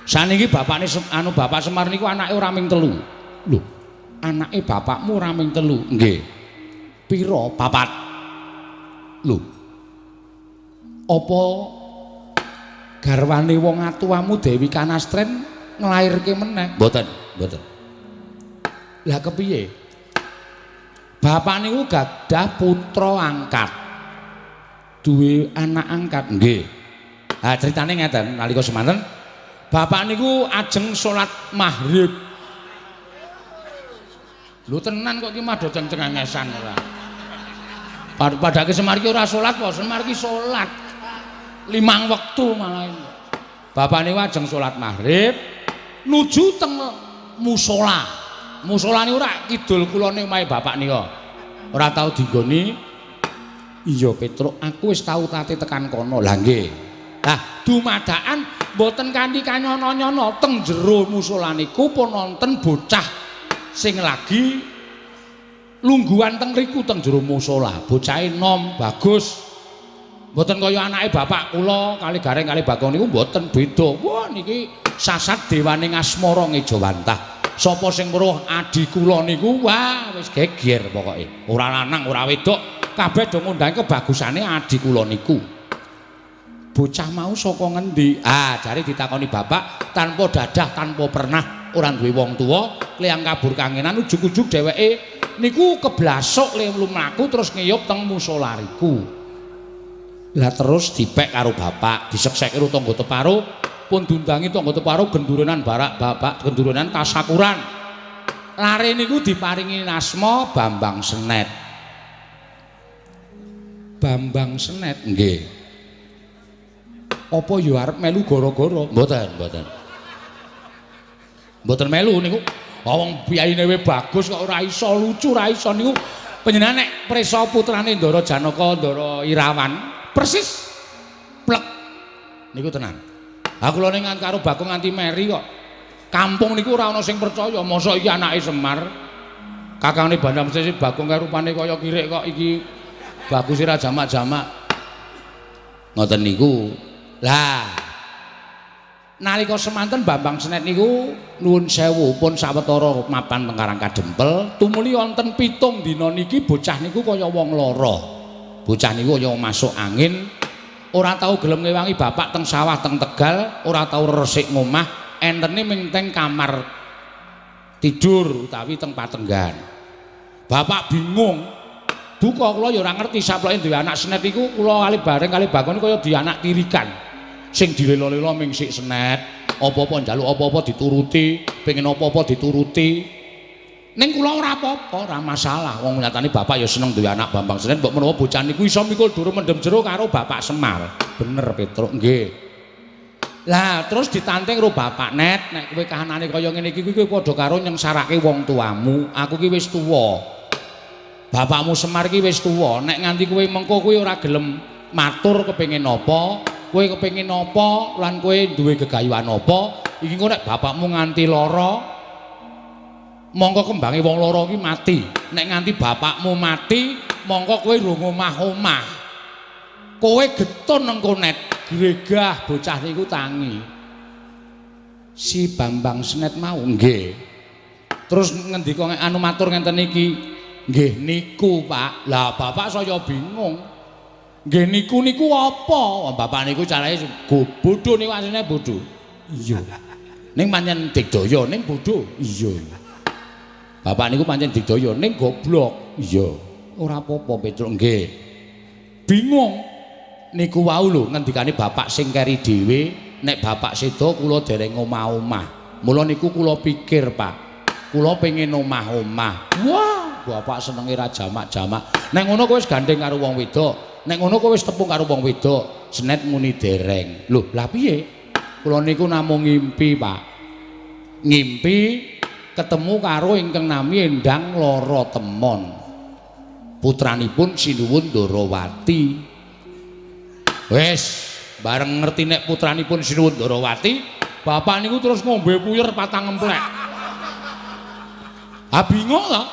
Saniki bapakne anu Bapak Semar niku anake ora ming telu. Lho, anake bapakmu ora ming telu? Nggih. Pira? Papat. Lho. Apa garwane wong atuwamu Dewi Kanastren nglairke meneh? Mboten, mboten. Lah kepiye? Bapak niku gadah putra angkat. Duwe anak angkat? Nggih. Ha critane ngeten nalika semanten bapak niku ajeng salat maghrib. Lho tenan kok iki mah do cengengesan ora. Padake Semar iki ora salat apa? Semar iki salat 5 wektu malah. Bapak niku ajeng salat maghrib nuju teng musala. Musala niku ora kidul kulone omahe bapak nika. Ora tau dinggoni. Iya Petruk, aku wis tau tate tekan kono. Lah nggih. Lah dumadakan mboten kanthi kanyono-nyono teng jero musala niku pun wonten bocah sing lagi lungguhan teng riku teng jero musala. Bocahe nom bagus. Mboten kaya anake bapak kula kali Gareng kali Bagong niku mboten beda. Wah niki sasat dewane ngasmara ngejawantah. Sapa sing weruh adi kula niku wah wis geger pokoke. Ora lanang ora wedok, kabeh do ngundang kebagusane adi kula niku. Bocah mau saka ngendi? Ah, jare ditakoni bapak tanpa dadah, tanpa pernah ora duwe wong tuwa, kliyang kabur kangenan ujug-ujug dheweke niku keblasuk le mlaku terus ngiyup teng musala riku. Lah terus dipek karo bapak, disekseke karo tangga teparo, pun diundangi tangga teparo gendurenan barak bapak, gendurenan tasakuran. Lare niku diparingi asma Bambang Senet. Bambang Senet nggih. Apa ya arep melu gara-gara? Mboten, mboten. Mboten melu niku. Wong piyayine we bagus kok ora iso lucu, ora iso niku. Panjenengan nek prisa putrane Ndara Janaka, Ndara Irawan, persis plek niku tenan. Ha kula ning karo Bagong nganti meri kok. Kampung niku ora ana sing percaya, mosok iki anake Semar. Kakangne Bandam Sesi Bagong kae rupane kaya kirik kok iki bagus ora jamak-jamak. Ngoten niku. Lah nalika semanten Bambang Senet niku nuwun sewu pun sawetara mapan teng Karang Kadempel, tumuli wonten 7 dina niki bocah niku kaya wong lara. Bocah niku kaya masuk angin, ora tau gelem ngewangi bapak teng sawah teng Tegal, ora tau resik ngomah, entene ming teng kamar tidur utawi teng patenggan. Bapak bingung. Duka kula ya ora ngerti saploke duwe anak Senet iku kula kali bareng kali Bagong kaya di anak tirikan. Sing dilelo-lelo ming sik Senet, apa-apa njaluk apa-apa dituruti, pengen apa-apa dituruti. Ning kula ora apa-apa, ora masalah. Wong nyatane bapak ya seneng duwe anak Bambang Senet, mbok menawa bocah niku iso mikul dhuwur mendem jero karo Bapak Semar. Bener Petruk, nggih. Lah terus ditanting karo bapak, Net, nek kowe kahanane kaya ngene iki kowe padha karo nyengsarake wong tuamu. Aku ki wis tuwa. Bapakmu Semar ki wis tuwa, nek nganti kowe mengko kowe ora gelem matur kepengin apa, kowe kepengin apa lan kowe duwe gegayuhan apa, iki engko nek bapakmu nganti lara mongko kembange wong lara ki mati. Nek nganti bapakmu mati, mongko kowe rung omah-omah. Kowe getun nang konet, gregah bocah niku tangi. Si Bambang Senet mau nggih. Terus ngendika anu matur ngenten iki. Nggih niku, Pak. Lah bapak saya bingung. Nggih niku niku apa? Bapak niku carane bodho niku asline bodho. Iya. Ning pancen digdaya ning bodho. Iya. Bapak niku pancen digdaya ning goblok. Iya. Ora apa-apa, Petruk nggih. Bingung. Niku wau lho ngendikane bapak sing keri dhewe, nek bapak seda kula dereng omah-omah. Mula niku kula pikir, Pak. Kula pengin omah-omah. Wah, bapak senenge ra jamak-jamak. Nek ngono kowe wis gandeng karo wong wedok. Nek ngono kowe wis tepung karo wong wedok. Senet muni dereng. Lho, lah piye? Kula niku namung ngimpi, Pak. Ngimpi ketemu karo ingkang nami Endang Lara Temon. Putranipun Sinuwun Ndarawati. Wis, bareng ngerti nek putranipun Sinuwun Ndarawati, bapak niku terus ngombe puyer patang emplek. Ah bingung to.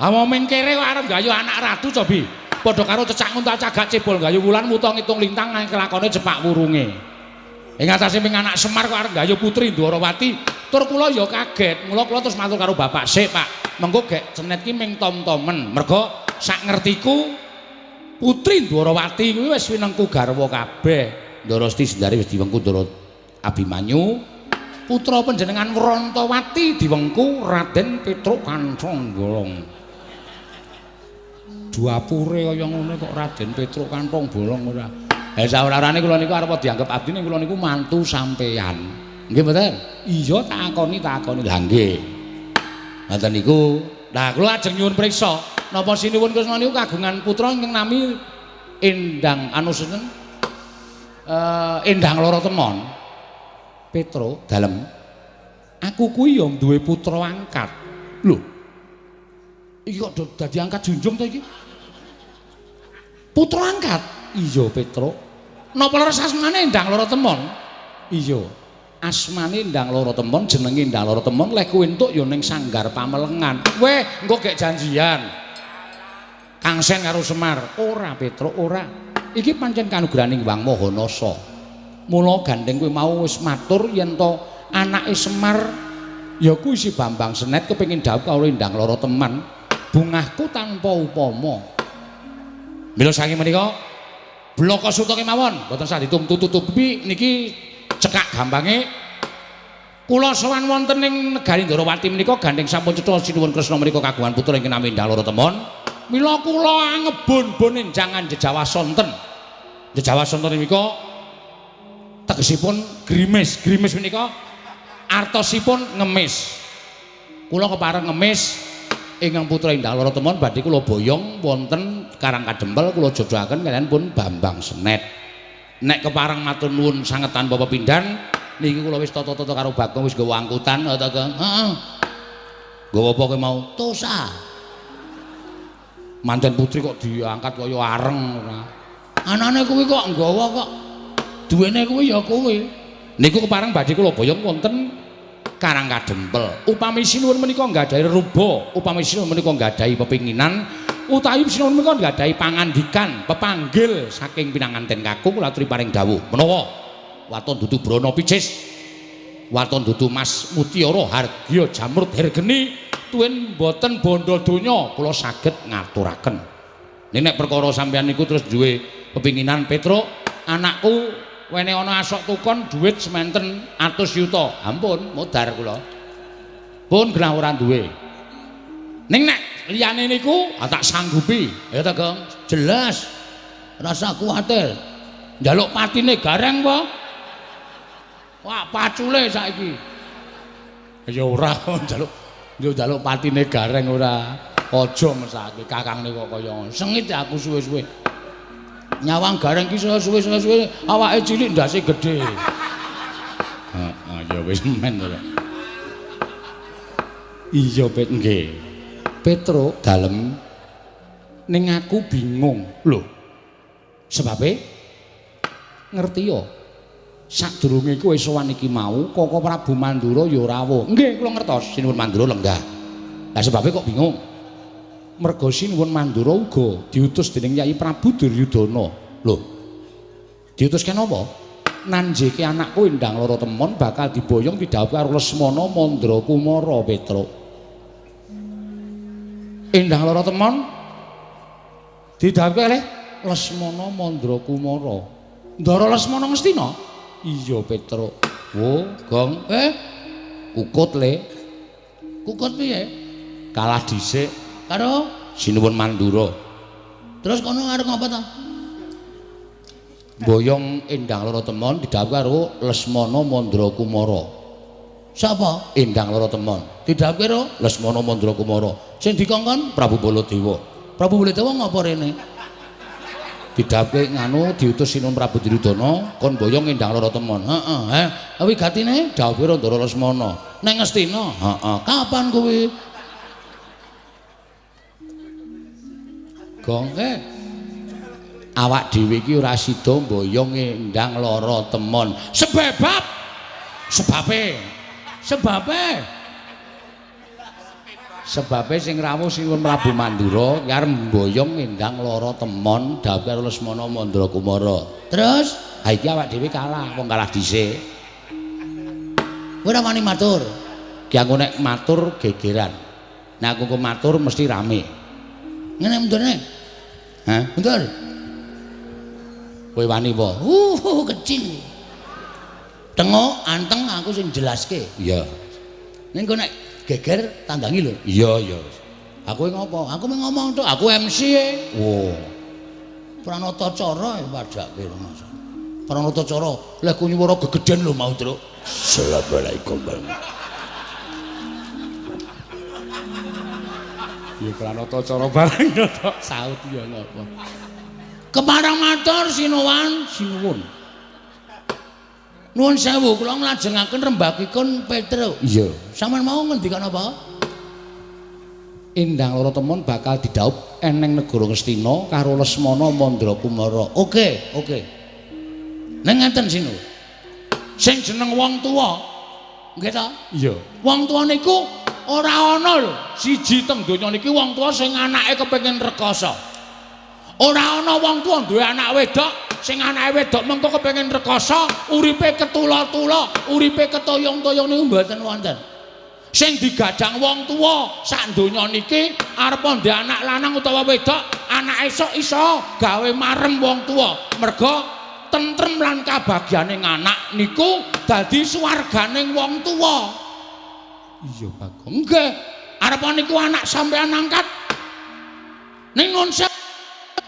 Ah momen kere kok arep gayu anak ratu cobi. Padha karo cecak nguntal cagak cebol gayu wulan wuta ngitung lintang nang kelakone cepak wurunge. Ing atase ming anak Semar kok arep gayu putri Ndwarawati. Tur kula ya kaget. Mula kula terus matur karo bapak, "Sik, Pak. Mengko gek Senet ki ming tom-tomen." Mergo sak ngertiku putri Ndwarawati kuwi wis winengku garwa kabeh. Ndara Siti Sendari wis diwengku Ndara Abimanyu. Putra panjenengan Wrantawati diwengku Raden Petruk Kanthong Bolong. Dapure kaya ngono kok Raden Petruk Kanthong Bolong ora. Eh saorane kula niku arep dianggep abdi ning kula niku mantu sampeyan. Nggih mboten? Iya tak akoni, tak akoni. Lah nggih. Ngoten niku. Lah kula ajeng nyuwun priksa, napa Sinuwun Kresna niku kagungan putra ingkang nami Endang anu sinten? Endang Lara Temon. Petro dalem. Aku kuwi ya duwe putra angkat. Lho. Iki kok dadi angkat junjung to iki? Putra angkat? Iya, Petro. Napa leres asmane Endang Lara Temon? Iya. Asmane Endang Lara Temon, jenenge Endang Lara Temon, leh kuwi entuk ya ning Sanggar Pamelengan. Weh, engko gek janjian. Kang Sen karo Semar. Ora, Petro, ora. Iki pancen kanugrahaning Hyang Maha Nasa. Mula gandeng kowe mau wis matur yen to anake Semar ya kuwi si Bambang Senet kepengin dhawuh karo Endang Lara Teman. Bungahku tanpa upama. Mila saking menika blaka suta kemawon mboten sah ditumtu-tutupi niki cekak gampange kula sowan wonten ing negari Ndorowati menika gandeng sampun cetha Sinuwun Kresna menika kagungan putra ingkang nami Endang Lara Temon. Mila kula angebon-bon enjangan jejawa sonten. Jejawa sonten menika tegesipun grimis. Grimis menika artosipun ngemis. Kula kepareng ngemis ingkang putra Endang Lara Temon badhe kula boyong wonten Karang Kadempel kula jodohaken kaliyan pun Bambang Senet. Nek kepareng matur nuwun sanget tanpa pepindhan niki kula wis tata-tata karo Bagong wis nggawa angkutan ta Gong. Heeh. Nggawa apa kowe mau? Tosa. Manten putri kok diangkat kaya areng ora. Anane kuwi kok nggawa kok. Duwene kuwi ya kuwi. Niku kepareng badhe kula boyong wonten Karang Kadempel. Upami sinuwun menika nggadahi ruba, upami sinuwun menika nggadahi pepinginan, utawi sinuwun menika nggadahi pangandikan, pepanggil saking pinanganten kakung kula aturi paring dawuh. Menawa waton dudu brana picis, waton dudu mas mutiara hargya jamrut hergeni, tuwin boten bondo donya kula saged ngaturaken. Nek perkara sampeyan niku terus duwe pepinginan Petruk, anakku wene ana asok tukon dhuwit sementen atus yuta. Ampun, modar kula. Pun genah ora duwe. Ning nek liyane niku tak sanggupi. Ya ta, Gong? Jelas. Rasa kuwatir. Njaluk patine gareng apa? Wah, pacule saiki. Ya ora njaluk, yo njaluk patine gareng ora. Aja mesake kakangne kok kaya ngono. Sengit aku suwe-suwe. Nyawang gareng ki suwe-suwe awake cilik ndase gedhe. Heeh, ya wis men ora. Iya, Pet nggih. Petruk dalem Ning aku bingung. Lho. Sebabe ngerti ya. Sadurunge kowe sowan iki mau, Koko Prabu Mandura ya rawuh. Nggih, kula ngertos Sinuwun Mandura lenggah. Lah sebabe kok bingung? Merga Sinuwun Mandura uga diutus dening Yai Prabu Duryudana. Lho. Diutus kenapa? Nanjeke anakku Endang Lara Temon bakal diboyong didhawuhi karo Lesmana Mandra Kumara Petruk. Endang Lara Temon didhawuhi kalih Lesmana Mandra Kumara. Ndara Lesmana Ngastina? Iya Petruk. Wo, Gong. Kukut le. Kukut piye? Kalah dhisik karo Sinuwun Mandura. Terus kono arep ngapa ta? Boyong Endang Lara Temon didhawuhi karo Lesmana Mandra Kumara. Sapa? Endang Lara Temon. Didhawuhi karo Lesmana Mandra Kumara. Sing dikongkon Prabu Baladewa. Prabu Baladewa ngapa rene? Didhawuhi nganu diutus Sinuwun Prabu Duryudana kon boyong Endang Lara Temon. Heeh, heh. Wigatine dawuhe Ndara Lesmana. Nang Ngastina. Heeh. Kapan kuwi? Gong, awak dhewe iki ora sida mboyong Endang Lara Temon. Sebab sebabe sebabe sing rawuh Sinuwun Prabu Mandura ki arep mboyong Endang Lara Temon dawuh karo Lesmana Mandra Kumara. Terus ha iki awak dhewe kalah, wong kalah dhisik. Kowe ora wani matur. Ki aku nek matur gegeran. Nek aku matur mesti rame. Ngene mundurne. Hah? Mundur. Kowe wani apa? Kecil. Tengok anteng aku sing jelaske. Iya. Ning kok nek geger tanggangi lho. Iya, iya. Aku ngopo? Aku mung ngomong tok, aku MC e. Wo. Pranata cara ya padake Mas. Pranata cara, leh ku nyuwara gegeden lho mau, Truk. Assalamualaikum. Ya pranata cara bareng tok saut ya ngopo. Kepareng matur sinuwun, sinuwun. Nuwun sewu kula nglajengaken rembagipun Petruk. Iya. Sampeyan mau ngendikan apa? Endang Lara Temon bakal didhaup eneng negara Ngastina karo Lesmana Mandra Kumara. Oke, oke. Ning ngeten sinuwun. Sing jeneng wong tuwa, nggih ta? Iya. Wong tuwa niku ora ana lho siji teng donya niki wong tuwa sing anake kepengin rekoso. Ora ana wong tuwa duwe anak wedok sing anake wedok mengko kepengin rekoso, uripe ketula-tula, uripe ketoyong-toyong niku mboten wonten. Sing digadang wong tuwa sak donya niki arep ndek anak lanang utawa wedok, anak esuk iso gawe marem wong tuwa. Merga tentrem lan kabagyane anak niku dadi swarganing wong tuwa. Iya, Bagong. Nggih, arep niku anak sampean angkat. Ning nun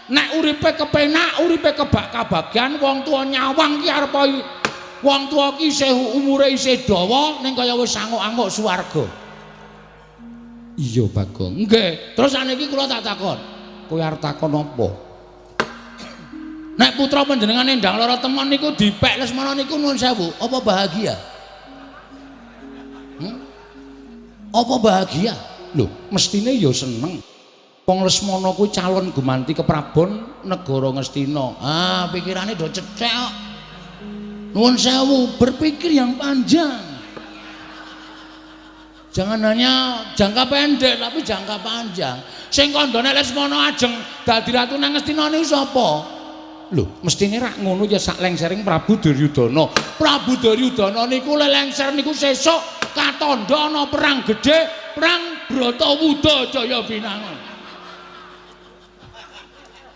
nek uripe kepenak, uripe kebak kabagyan, wong tuwa nyawang ki arep wong tuwa ki isih umure isih dawa ning kaya wis anguk-anguk swarga. Iya, Bagong. Nggih, terus saniki kula tak takon. Kowe arep takon apa? Nek putra panjenengan Endang Lara Temon niku dipek Lesmana niku nuwun sewu, apa bahagia? Apa bahagia? Lho, mestine ya seneng. Wong Lesmana kuwi calon gumanti keprabon negara Ngastina. Ah, pikirane do cethek kok. Nuwun sewu, berpikir yang panjang. Jangan hanya jangka pendek tapi jangka panjang. Sing kandhane Lesmana ajeng dadi ratu nang Ngastina niku sapa? Lho, mestine rak ngono ya sak lengsering Prabu Duryudana. Prabu Duryudana niku lelengser niku sesuk katandha ana perang gedhe, perang Bratawuda Jaya Binangun.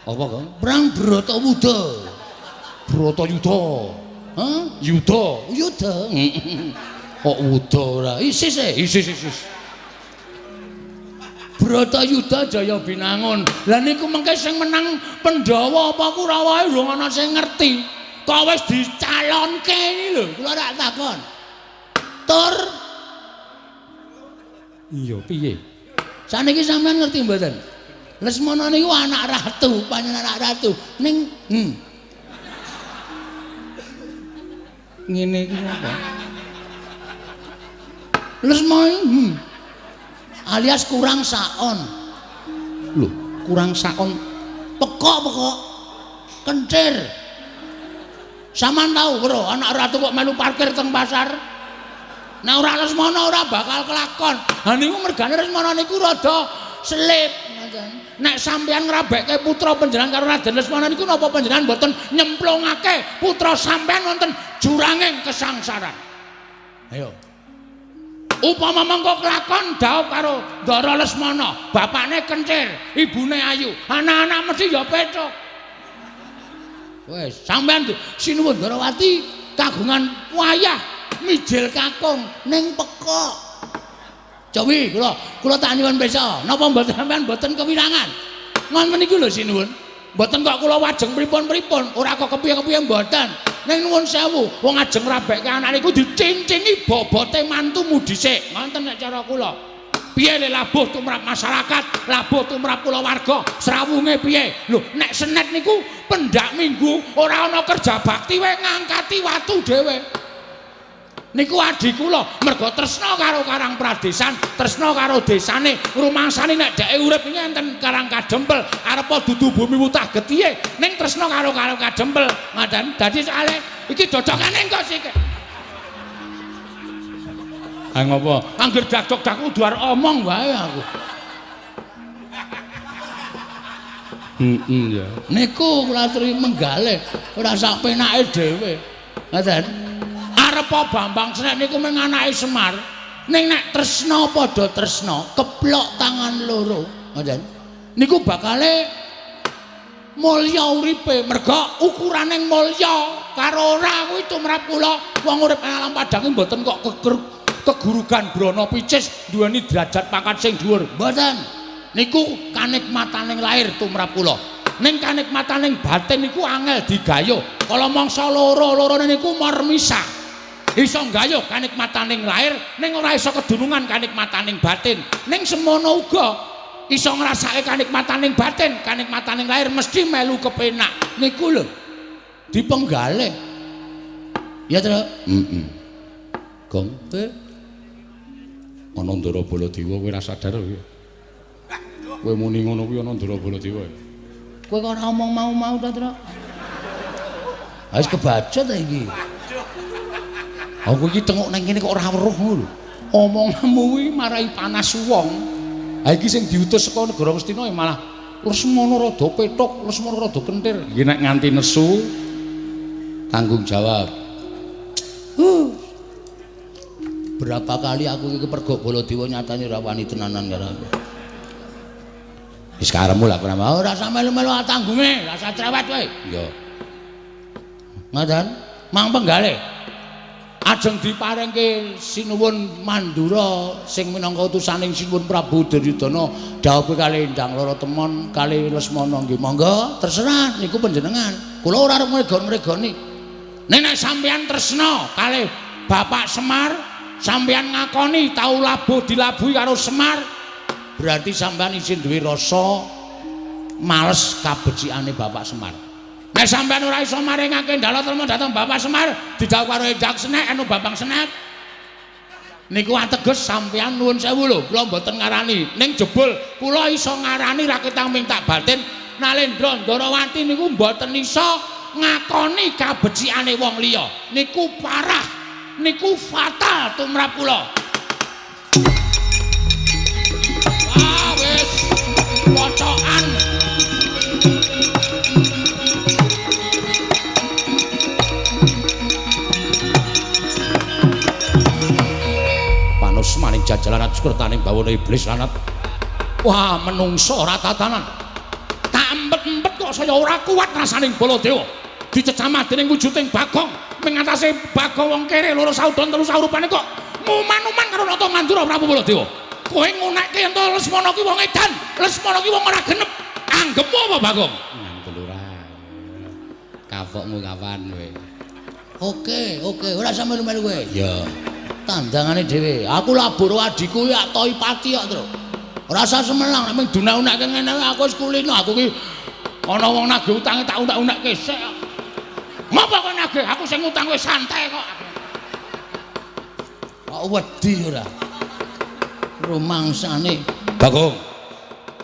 Apa, Kang? Perang Bratawuda. Bratayuda. Hah? Yuda. Yuda. Kok wuda ora? Isis e. Isis isis. Bratayuda Jaya Binangun. Lah niku mengke sing menang Pandhawa apa Kurawa urung ana sing ngerti. Kok wis dicalonke iki lho, kula rak takon. Tur. Iya, piye? Saniki sampean ngerti mboten? Lesmana niku anak ratu, panjenengan anak ratu. Ning ngene iki apa? Lesmana alias kurang saon. Lho, kurang sakon. Pekok-pekok. Kencir. Sampeyan tau bro, anak ratu kok melu parkir teng pasar. Nek ora Lesmana ora bakal kelakon. Ha niku mergane Lesmana niku rada selip ngoten. Nek sampeyan ngrabekke putra panjenengan karo Raden Lesmana niku napa panjenengan mboten nyemplungake putra sampeyan wonten juranging kesangsaran. Ayo. Upama mengko kelakon dhaup karo Ndara Lesmana, bapakne kencir, ibune ayu, anak-anak mesti ya pethuk. Wes, sampeyan sinuwun Ndarawati kagungan wayah mijil kakung ning pekok. Cowi kula tak nyuwun pirsa, napa mboten sampeyan mboten kewirangan? Ngoten niku lho sinuwun. Mboten kok kula wajeng pripun-pripun, ora kok kepiye-kepiye mboten. Ning nuwun sewu, wong ajeng ngrabekke anak niku dicincingi bobote mantumu dhisik. Ngoten nek cara kula. Piye le labuh tumrap masyarakat, labuh tumrap kulawarga, srawunge piye? Lho, nek senet niku pendak minggu ora ana kerja bakti wae ngangkati watu dhewe. Niku adhi kula mergo tresna karo Karang Pradesan, tresna karo desane, rumangsane nek dheke urip iki enten Karang Kadempel, arepa dudu bumi wutah getihe, ning tresna karo Karang Kadempel. Ngoten. Dadi soalé iki dodokane engko sik. Ha ngopo? Angger dakdok-dak kudu arep omong wae aku. Heeh ya. Niku kula aturi menggalih, ora sak penake dhewe. Ngoten. Arepa Bambang Senek niku mung anake Semar. Ning nek tresna padha tresna, keplok tangan loro, ngoten. Niku bakale mulya uripe, merga ukurane mulya karo ora kuwi tumrap kula wong urip ing alam padang mboten kok kegurugan brana picis duweni derajat pangkat sing dhuwur. Mboten. Niku kanikmataning lahir tumrap kula. Ning kanikmataning batin niku angel digayuh. Kala mangsa loro-lorone niku marmisah. Iso nggayuh kanikmataning lahir ning ora iso kedunungan kanikmataning batin. Ning semono uga iso ngrasake kanikmataning batin, kanikmataning lahir mesti melu kepenak. Niku lho dipenggalih. Ya, Tru? Heeh. Gong, ana Ndara Baladewa kowe ora sadar kowe. Kowe muni ngono kuwi ana Ndara Baladewa. Kowe kok ora omong mau-mau ta, Tru? Wis kebaca ta iki. Aku iki tengok nang kene kok ora weruh ngono lho. Omonganmu kuwi marai panas wong. Ha iki sing diutus saka negara Ngastina ya malah Lesmana rada pethuk, Lesmana rada kentir. Iki nek nganti nesu tanggung jawab. Berapa kali aku iki kepergok Baladewa nyatane ora wani tenanan karo aku. Wis karepmu lah ora mau. Ora usah melu-melu tanggunge, ora usah cerewet kowe. Iya. Ngoten, mang penggalih. Ajeng diparengke Sinuwun Mandura sing minangka utusaning Sinuwun Prabu Duryudana dhawuhe kalih Endang Lara Temon kalih Lesmana nggih monggo terserah niku panjenengan. Kula ora arep ngregon-ngregoni. Nek nek sampeyan tresna kalih Bapak Semar, sampeyan ngakoni tau labuh dilabuhi karo Semar, berarti sampeyan isih duwe rasa males kabecikane Bapak Semar. Nek sampeyan ora iso maringake ndala trema dhateng Bapak Semar, didhawuh karo Endang Senek anu Bambang Senek. Niku ateges sampeyan nuwun sewu lho, kula mboten ngarani. Ning jebul kula iso ngarani raketang ming tak batin Nalendra Ndarawati niku mboten iso ngakoni kabecikane wong liya. Niku parah, niku fatal tumrap kula. Wah, wis pocokan. Panus maning jajalan atus kertaning bawana iblis lanat. Wah, menungso ora tatanan. Tak empet-empet kok saya ora kuat rasaning Baladewa. Dicecamah dening wujuding Bagong, mengatasi Bagong wong kere loro saudon telu saurupane kok nguman-uman karo Nata Mandura Prabu Baladewa. Kowe ngunekke yen to Lesmana ki wong edan, Lesmana ki wong ora genep. Anggepmu apa Bagong? Ngandel ora. Kapokmu kapan kowe? Oke, oke, ora usah melu-melu kowe. Ya. Tandangane dhewe. Aku labur adhiku ya toi pati kok, Tru. Ora usah semelang nek mung dunak-unakke ngene aku wis kulino. Aku ki ana wong nagih utange tak unak-unakke sik. Ngopo kowe nagih? Aku sing ngutang wis santai kok. Kok wedi ora? Rumangsane. Bagong.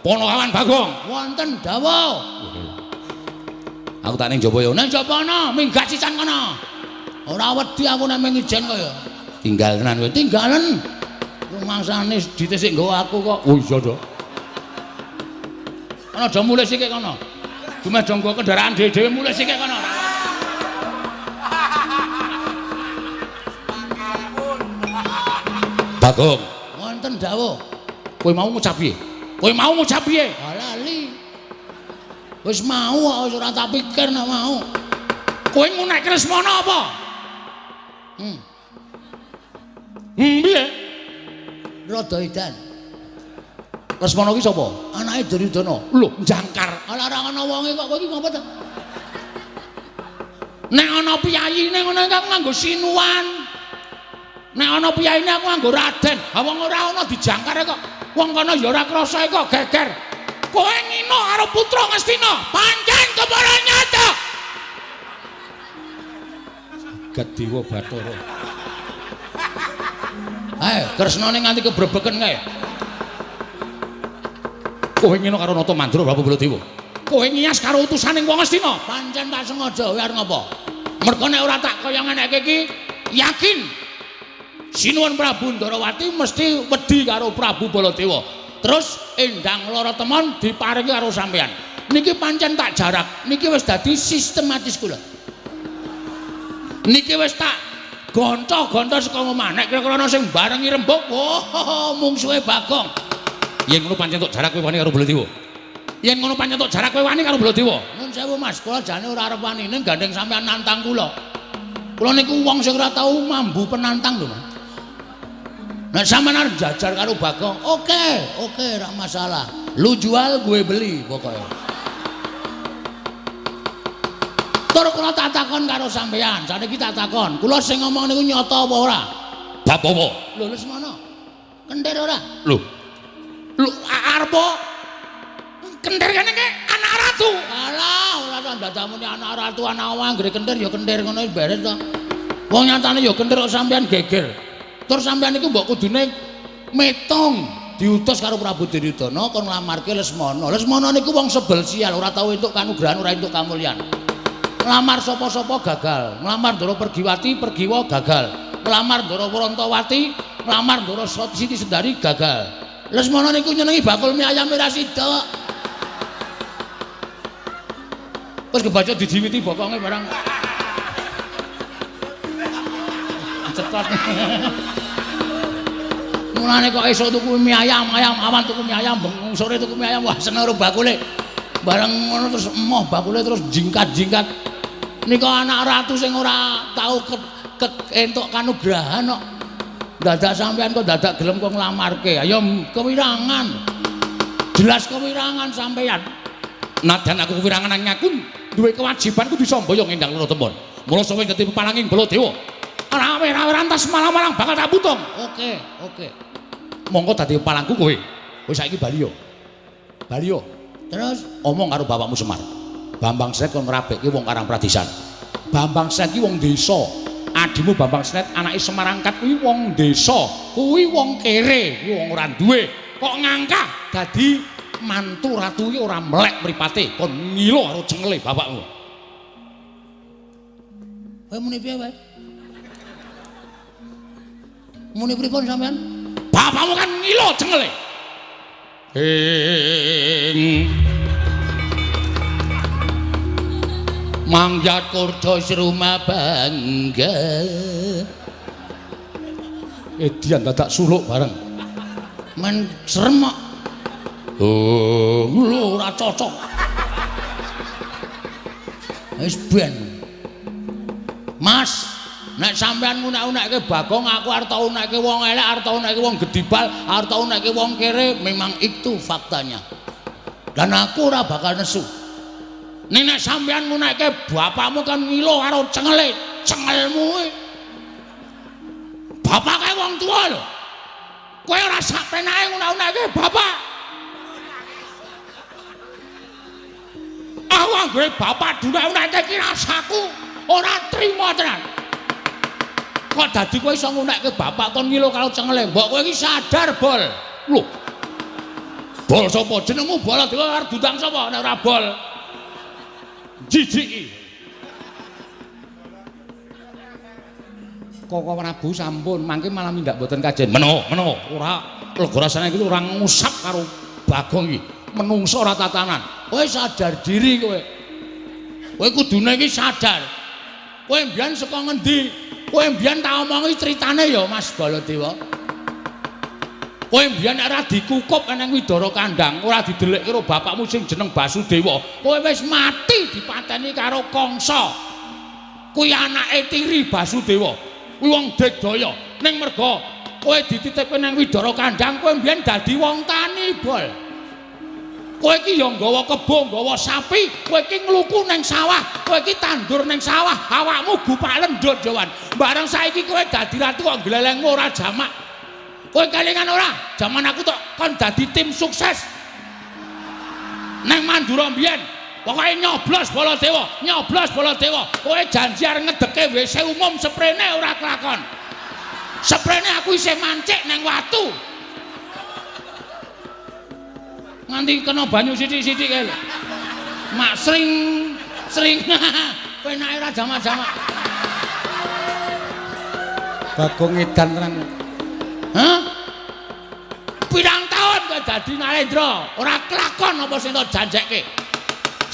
Ponokawan Bagong. Wonten dawuh. Aku tak ning jaba ya. Nang jaba ana, minggat sisan kono. Ora wedi aku nek mengijen kaya. Tinggal tenan kowe. Tinggalen. Rumangsane dite sik nggawa aku kok. Oh iya to. Ana do mulih sikik kono. Dumeh do nggawa kendaraan dhewe-dhewe mulih sikik kono. Bagong. Wonten dawuh. Kowe mau ngucap piye? Kowe mau ngucap piye? Lali. Wis mau kok wis ora tak pikir nek mau. Kowe ngunekke Lesmana apa? Piye? Rada edan. Lesmana ki sapa? Anake Duryudana. Lho, jangkar. Ala ora ana wonge kok kowe iki ngopo to? Nek ana piyayine ngono aku nganggo sinuwan. Nek ana piyayine aku nganggo raden. Ha wong ora ana dijangkar kok. Wong kono ya ora krasa kok geger. Kowe ngino karo putra Ngastina, pancen kepara nyata. Jagat Dewa Bathara. Ayo, kresnane nganti kebrebeken kae. Kowe ngino karo Nata Mandra Prabu Baladewa. Kowe ngiyas karo utusaning wong Ngastina, pancen tak sengaja kowe arep ngopo? Mergo nek ora tak kaya ngeneke iki, yakin Sinuwun Prabu Ndarawati mesti wedi karo Prabu Baladewa. Terus Endang Lara Temon diparingi karo sampean. Niki pancen tak jarak, niki wis dadi sistematis kula. Niki wis tak gonco-gonco saka omah. Nek kira-kira ana sing barengi rembug, oh mungsuhe Bagong. Yen ngono pancen tok jarak kowe wani karo Baladewa. Yen ngono pancen tok jarak kowe wani karo Baladewa. Nun sewu Mas, kula jane ora arep wani ning gandeng sampean nantang kula. Kula niku wong sing ora tau mambu penantang lho, Mas. Nek sampean arep jajar karo Bagong, oke, oke, ora masalah. Lu jual, gue beli pokoknya. Tur kula tak takon karo sampean, saniki tak takon. Kula sing ngomong niku nyata apa ora? Bab apa? Lho Lesmana. Kentir ora? Lho. Lho arep kentir kene iki anak ratu. Alah, ora ta ndadamune anak ratu anak wong anggere kentir ya kentir ngono beres to. Wong nyatane ya kentir kok sampean geger. Tur sampean niku mbok kudune metung diutus karo Prabu Duryudana kon nglamarke Lesmana. Lesmana niku wong sebel sial, ora tau entuk kanugrahan, ora entuk kamulyan. Nglamar sapa-sapa gagal, nglamar Ndara Pergiwati, Pergiwa gagal. Nglamar Ndara Wrantawati, nglamar Ndara Siti Sendari gagal. Lesmana niku nyenengi bakul mie ayam ora sida. Wis kebaca dijiwiti bokonge barang. Cetot. Mulane kok esuk tuku mie ayam, ayam awan tuku mie ayam, bengi sore tuku mie ayam, wah seneng karo bakule. Bareng ngono terus emoh bakule terus jingkat-jingkat. Nika anak ratu sing ora tau entuk kanugrahan kok. Dadak sampean kok dadak gelem kok nglamarke. Ayo kewirangan. Jelas kewirangan sampean. Nadyan aku kewirangan nanging aku duwe kewajiban kudu samboyong Endang Lara Temon. Mula sawe dadi pepalanging Baladewa. Ora rantas malang-malang bakal tak putung. Oke, oke. Monggo dadi palangku kowe. Wis saiki bali yo. Bali yo. Terus omong karo bapakmu Semar. Bambang Sret kon ngrabekke wong Karang Pradisan. Bambang Sret ki wong desa. Adimu Bambang Sret anake Semar angkat kuwi wong desa. Kuwi wong kere, kuwi wong ora duwe. Kok ngangkah dadi mantu ratu ki ora melek mripate, kon ngilo karo cengele bapakmu. Kowe muni piye wae? Muni pripun sampean? Bapakmu kan ngilo cengele. Ing Mangyat kurda sruma bangga. Edian dadak suluk bareng. Men serem kok. Oh, lho ora cocok. Wis ben. Mas, nek sampean ngunek-unekke Bagong, aku arep tau unekke wong elek, arep tau unekke wong gedibal, arep tau unekke wong kere, memang itu faktanya. Dan aku ora bakal nesu. Nek nek sampean ngunekke bapakmu kan ngilo karo cengele, cengelmu kuwi. Bapak kae wong tuwa lho. Kowe ora sak penake ngunek-unekke bapak. Aku anggere bapak dunek-unekke iki rasaku ora trima tenan. Kok dadi kowe iso ngunekke bapak kon ngilo karo cengele? Mbok kowe iki sadar, Bol. Lho. Bol sapa? Jenengmu Baladewa arep diundang sapa nek ora bol? Jijiki. Koko Prabu sampun mangke malah mindak mboten kajen. Meno, meno, ora lega rasane iki ora ngusap karo Bagong iki. Menungso ora tatanan. Kowe sadar diri kowe. Kowe kudune iki sadar. Kowe mbiyen saka ngendi? Kowe mbiyen tak omongi critane ya Mas Baladewa. Kowe mbiyen ora dikukup nang Widara Kandang, ora didelikke karo bapakmu sing jeneng Basudewa. Kowe wis mati dipateni karo Kangsa. Kuwi anake tiri Basudewa. Kuwi wong digdaya. Ning merga kowe dititipke nang Widara Kandang, kowe mbiyen dadi wong tani, Bol. Kowe iki ya nggawa kebo, nggawa sapi, kowe iki ngluku nang sawah, kowe iki tandur nang sawah, awakmu gupak lendut Jawan. Bareng saiki kowe dadi ratu kok glelengmu ora jamak. Kowe kelingan ora? Jaman aku tok kon dadi tim sukses. Nang Mandura mbiyen, pokoke nyoblos Baladewa, nyoblos Baladewa. Kowe janji arep ngedeke WC umum seprene ora kelakon. Seprene aku isih mancik nang watu. Nganti kena banyu sithik-sithik kae lho. Mak sring sring penake ora jamak-jamak. Bagong edan tenan. Hah? Pirang taun kowe dadi Narendra, ora kelakon apa sing tok janjekke.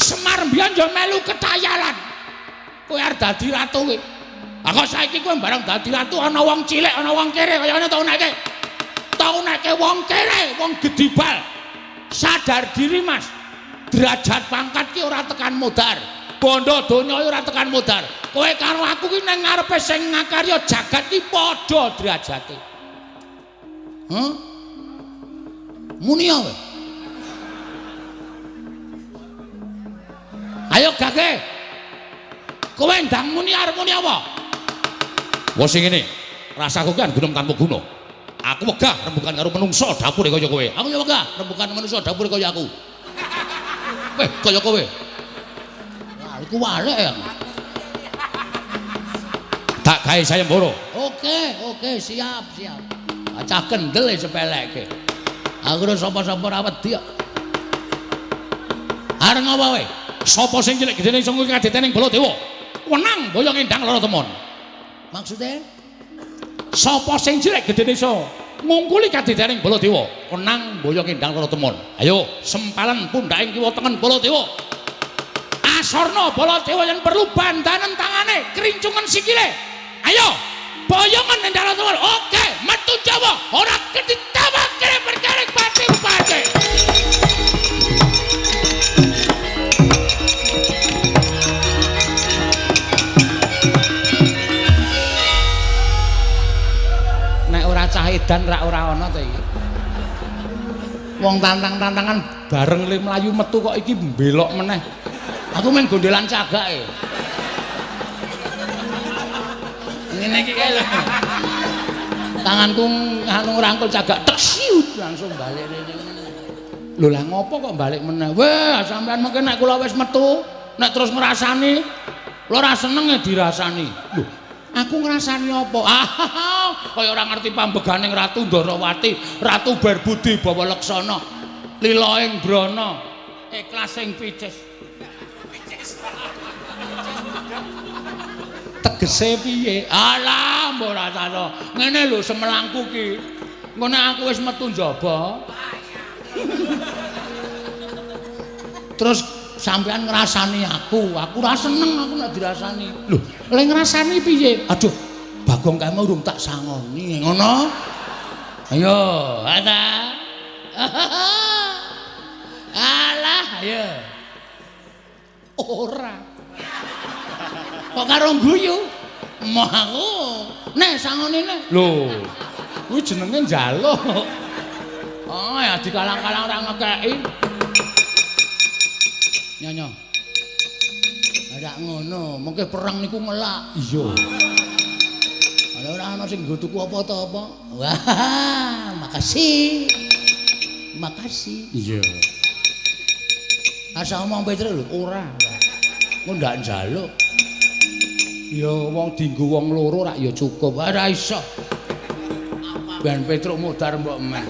Semar mbiyen yo melu ketayalan. Kowe arep dadi ratu kowe. Ah kok saiki kowe bareng dadi ratu ana wong cilik, ana wong kere kaya ngene tau neke. Tau neke wong kere, wong gedibal. Sadar diri Mas, derajat pangkat ki ora tekan modar, bondo donya ora tekan modar. Kowe karo aku ki nang ngarepe sing ngakarya jagat ki padha derajate. Hah? Muni kowe. Ayo gage. Kowe ndang muni arep muni apa? Wes sing ngene, rasaku kan gunung tanpa guna. Aku wegah rembukan karo menungso dapure kaya kowe. Aku ya wegah rembukan menungso dapure kaya aku. Weh, kaya kowe. Wah, iku walek ya. Tak gawe sayembara. Oke, oke, siap, siap. Cah kendel e sepeleke. Aku ora sapa-sapa ora wedi kok. Arep ngopo kowe? Sapa sing cilik gedene iso ngungkul kadetene Baladewa? Wenang boyong endang lara temon. Maksude? Sapa sing cilik gedene iso ngungkuli kadidyaning Baladewa, wenang boyong endang lara temon. Ayo sempalan pundhaking kiwa tengen Baladewa. Asorna Baladewa yen perlu bandanen tangane, krincungen sikile. Ayo, boyongan endang lara temon. Oke, metu Jawa, ora ketitawa kere perkara pati-pati. Cah edan rak ora ana to iki. Wong tantang-tantangan bareng le mlayu metu kok iki mbelok meneh. Aku main gondelan cagake. Ngene iki kae lho. Tanganku anu ngrangkul cagak tek siut langsung balik rene. Lho lah ngopo kok balik meneh? Wah, sampean mungkin nek kula wis metu, nek terus ngrasani, kula ora seneng ya dirasani. Lho, aku ngrasani apa? Ah, kaya ora ngerti pambeganing Ratu Ndorowati, Ratu Berbudi Bawa Leksana, lila ing brana, ikhlas ing picis. Tegese piye? Alah, mbok ora salah. Ngene lho semelangku ki. Engko nek aku wis metu njaba. Terus sampean ngrasani aku, aku ora seneng aku nek dirasani. Lho, lek ngrasani piye? Aduh, Bagong kae mau urung tak sangoni, ngono. Ayo, ada. Alah, ayo. Ora. Kok karo guyu? Moh aku. Nek sangoni nek. Lho, kuwi jenenge njaluk. Oh, ya dikalang-kalang ora ngekeki. Nyonya. Ora ngono, mengke perang niku ngelak. Iya. Ana ora ana sing nggo tuku apa ta apa. Wah, makasih. Makasih. Iya. Asa omong Petruk lho, ora. Engko ndak njaluk. Ya wong dienggo wong loro rak ya cukup. Ora iso. Ben Petruk modar mbok men.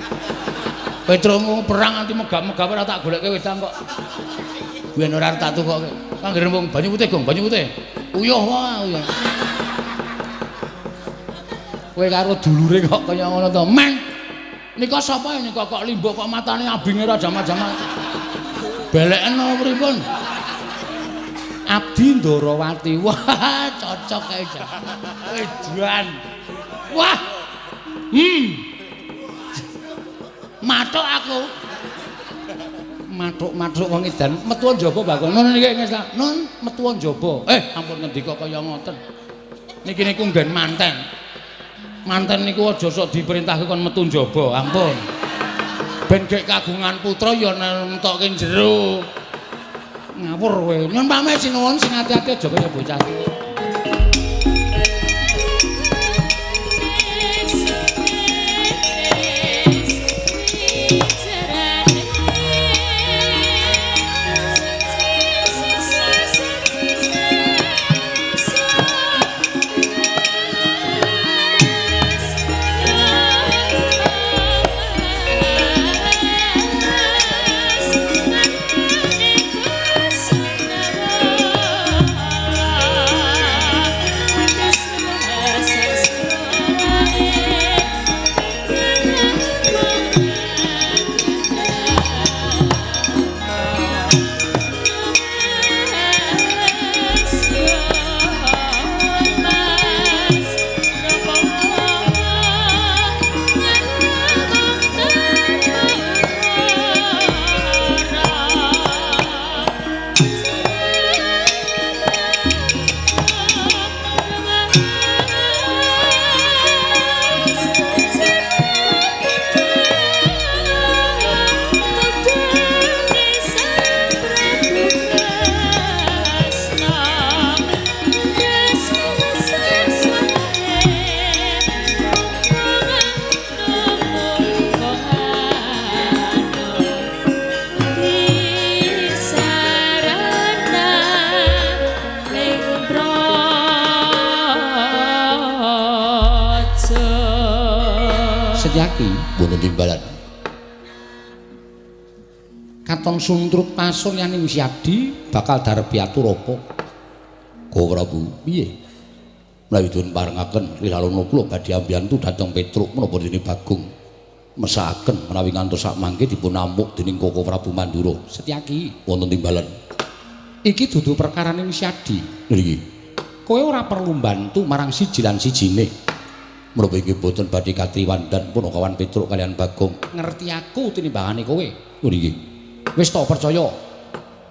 Petrukmu perang nganti megap-megap ora tak goleke wedang kok. Biyen ora tak tukoke. Anggere wong banyu putih, Gong, banyu putih. Uyuh wae, uyuh. Kowe karo dulure kok kaya ngono to, Men. Nika sapa nika kok limbuk kok matane abinge ora jamat-jamat. Beleken apa pripun? Abdi Ndorowati. Wah, cocok kae jan. Wedan. Wah. Mathuk aku. Mathuk-mathuk wong edan metu njaba Bagong. Nun niki ngesah. Nun metu njaba. Ampun ngendika kaya ngoten. Niki niku nggen manten. Manten niku aja sok diperintahke kon metu njaba, ampun. Ben gek kagungan putra ya nentokke jero. Ngawur kowe. Nyun pamit sinuwun sing ati-ati aja kaya bocah cilik. Setyaki wonten timbalan. Katon suntrut pasuryaning Syadi bakal darbi atur apa? Ko Prabu, piye? Menawi dipun parengaken rilaluna kula badhe ambiyantu dhateng Petruk menapa dene Bagong mesakaken menawi ngantos sak mangke dipun amuk dening Koko Prabu Mandura. Setyaki wonten timbalan. Iki dudu perkaraning Syadi. Nggih. Kowe ora perlu mbantu marang siji lan sijine. Menapa inggih boten badhe katriwandan punakawan Petruk kalian Bagong. Ngerti aku tinimbangane kowe. Nggih. Wis tak percaya.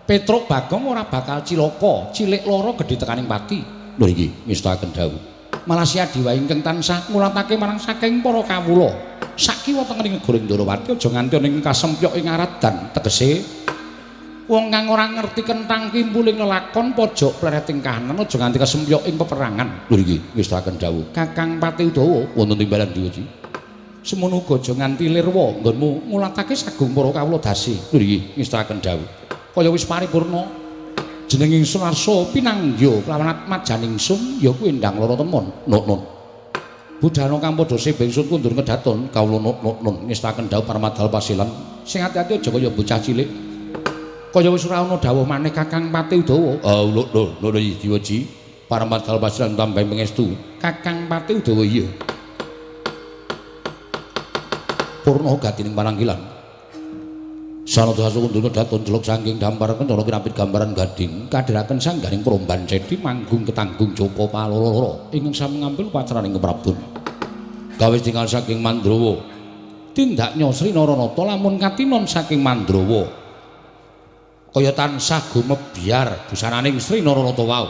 Petruk Bagong ora bakal cilaka, cilik lara gedhe tekaning pati. Lho nggih, ngestakaken dawuh. Malah Syadi wae ingkang tansah ngulatake marang saking para kawula. Sakiwa tengening negara Ndorowati aja nganti ana ing kasempyok ing aradan tegese wong kang ora ngerti kenthang kimpuling lelakon pojok plereting kahanan aja nganti kesempyok ing peperangan. Lho nggih, ngestakaken dawuh. Kakang Pati Udawa wonten timbalan diuji. Semono uga aja nganti lirwa nggonmu ngulatake sagung para kawula dasi. Lho nggih, ngestakaken dawuh. Kaya wis paripurna jeneng ingsun arsa pinangya kelawan atmajaning ingsun ya kuwi Endang Lara Temon. Nun. Budhana kang padha sebeng ingsun kundur kedaton kawula nun ngestakaken dawuh parmadal pasilan. Sing ati-ati aja kaya bocah cilik. Kaya wis ora ana dawuh maneh Kakang Pati Udawa. Ah lho lho lho diweji paramadal pasilan tambah pangestu. Kakang Pati Udawa iya. Purna gatining pananggilan. Sanada sakundur kedaton jeluk saking dampar kencana kinapit gambaran gading kadhiraken sanggaring promban cedi manggung ketanggung joko paloro ingkang sami ngambil paceraning keprabon. Gawe tinggal saking Mandrawa. Tindak Sri Naranata lamun katinon saking Mandrawa. Kaya tansah gumebyar busananing Sri Naranata wau.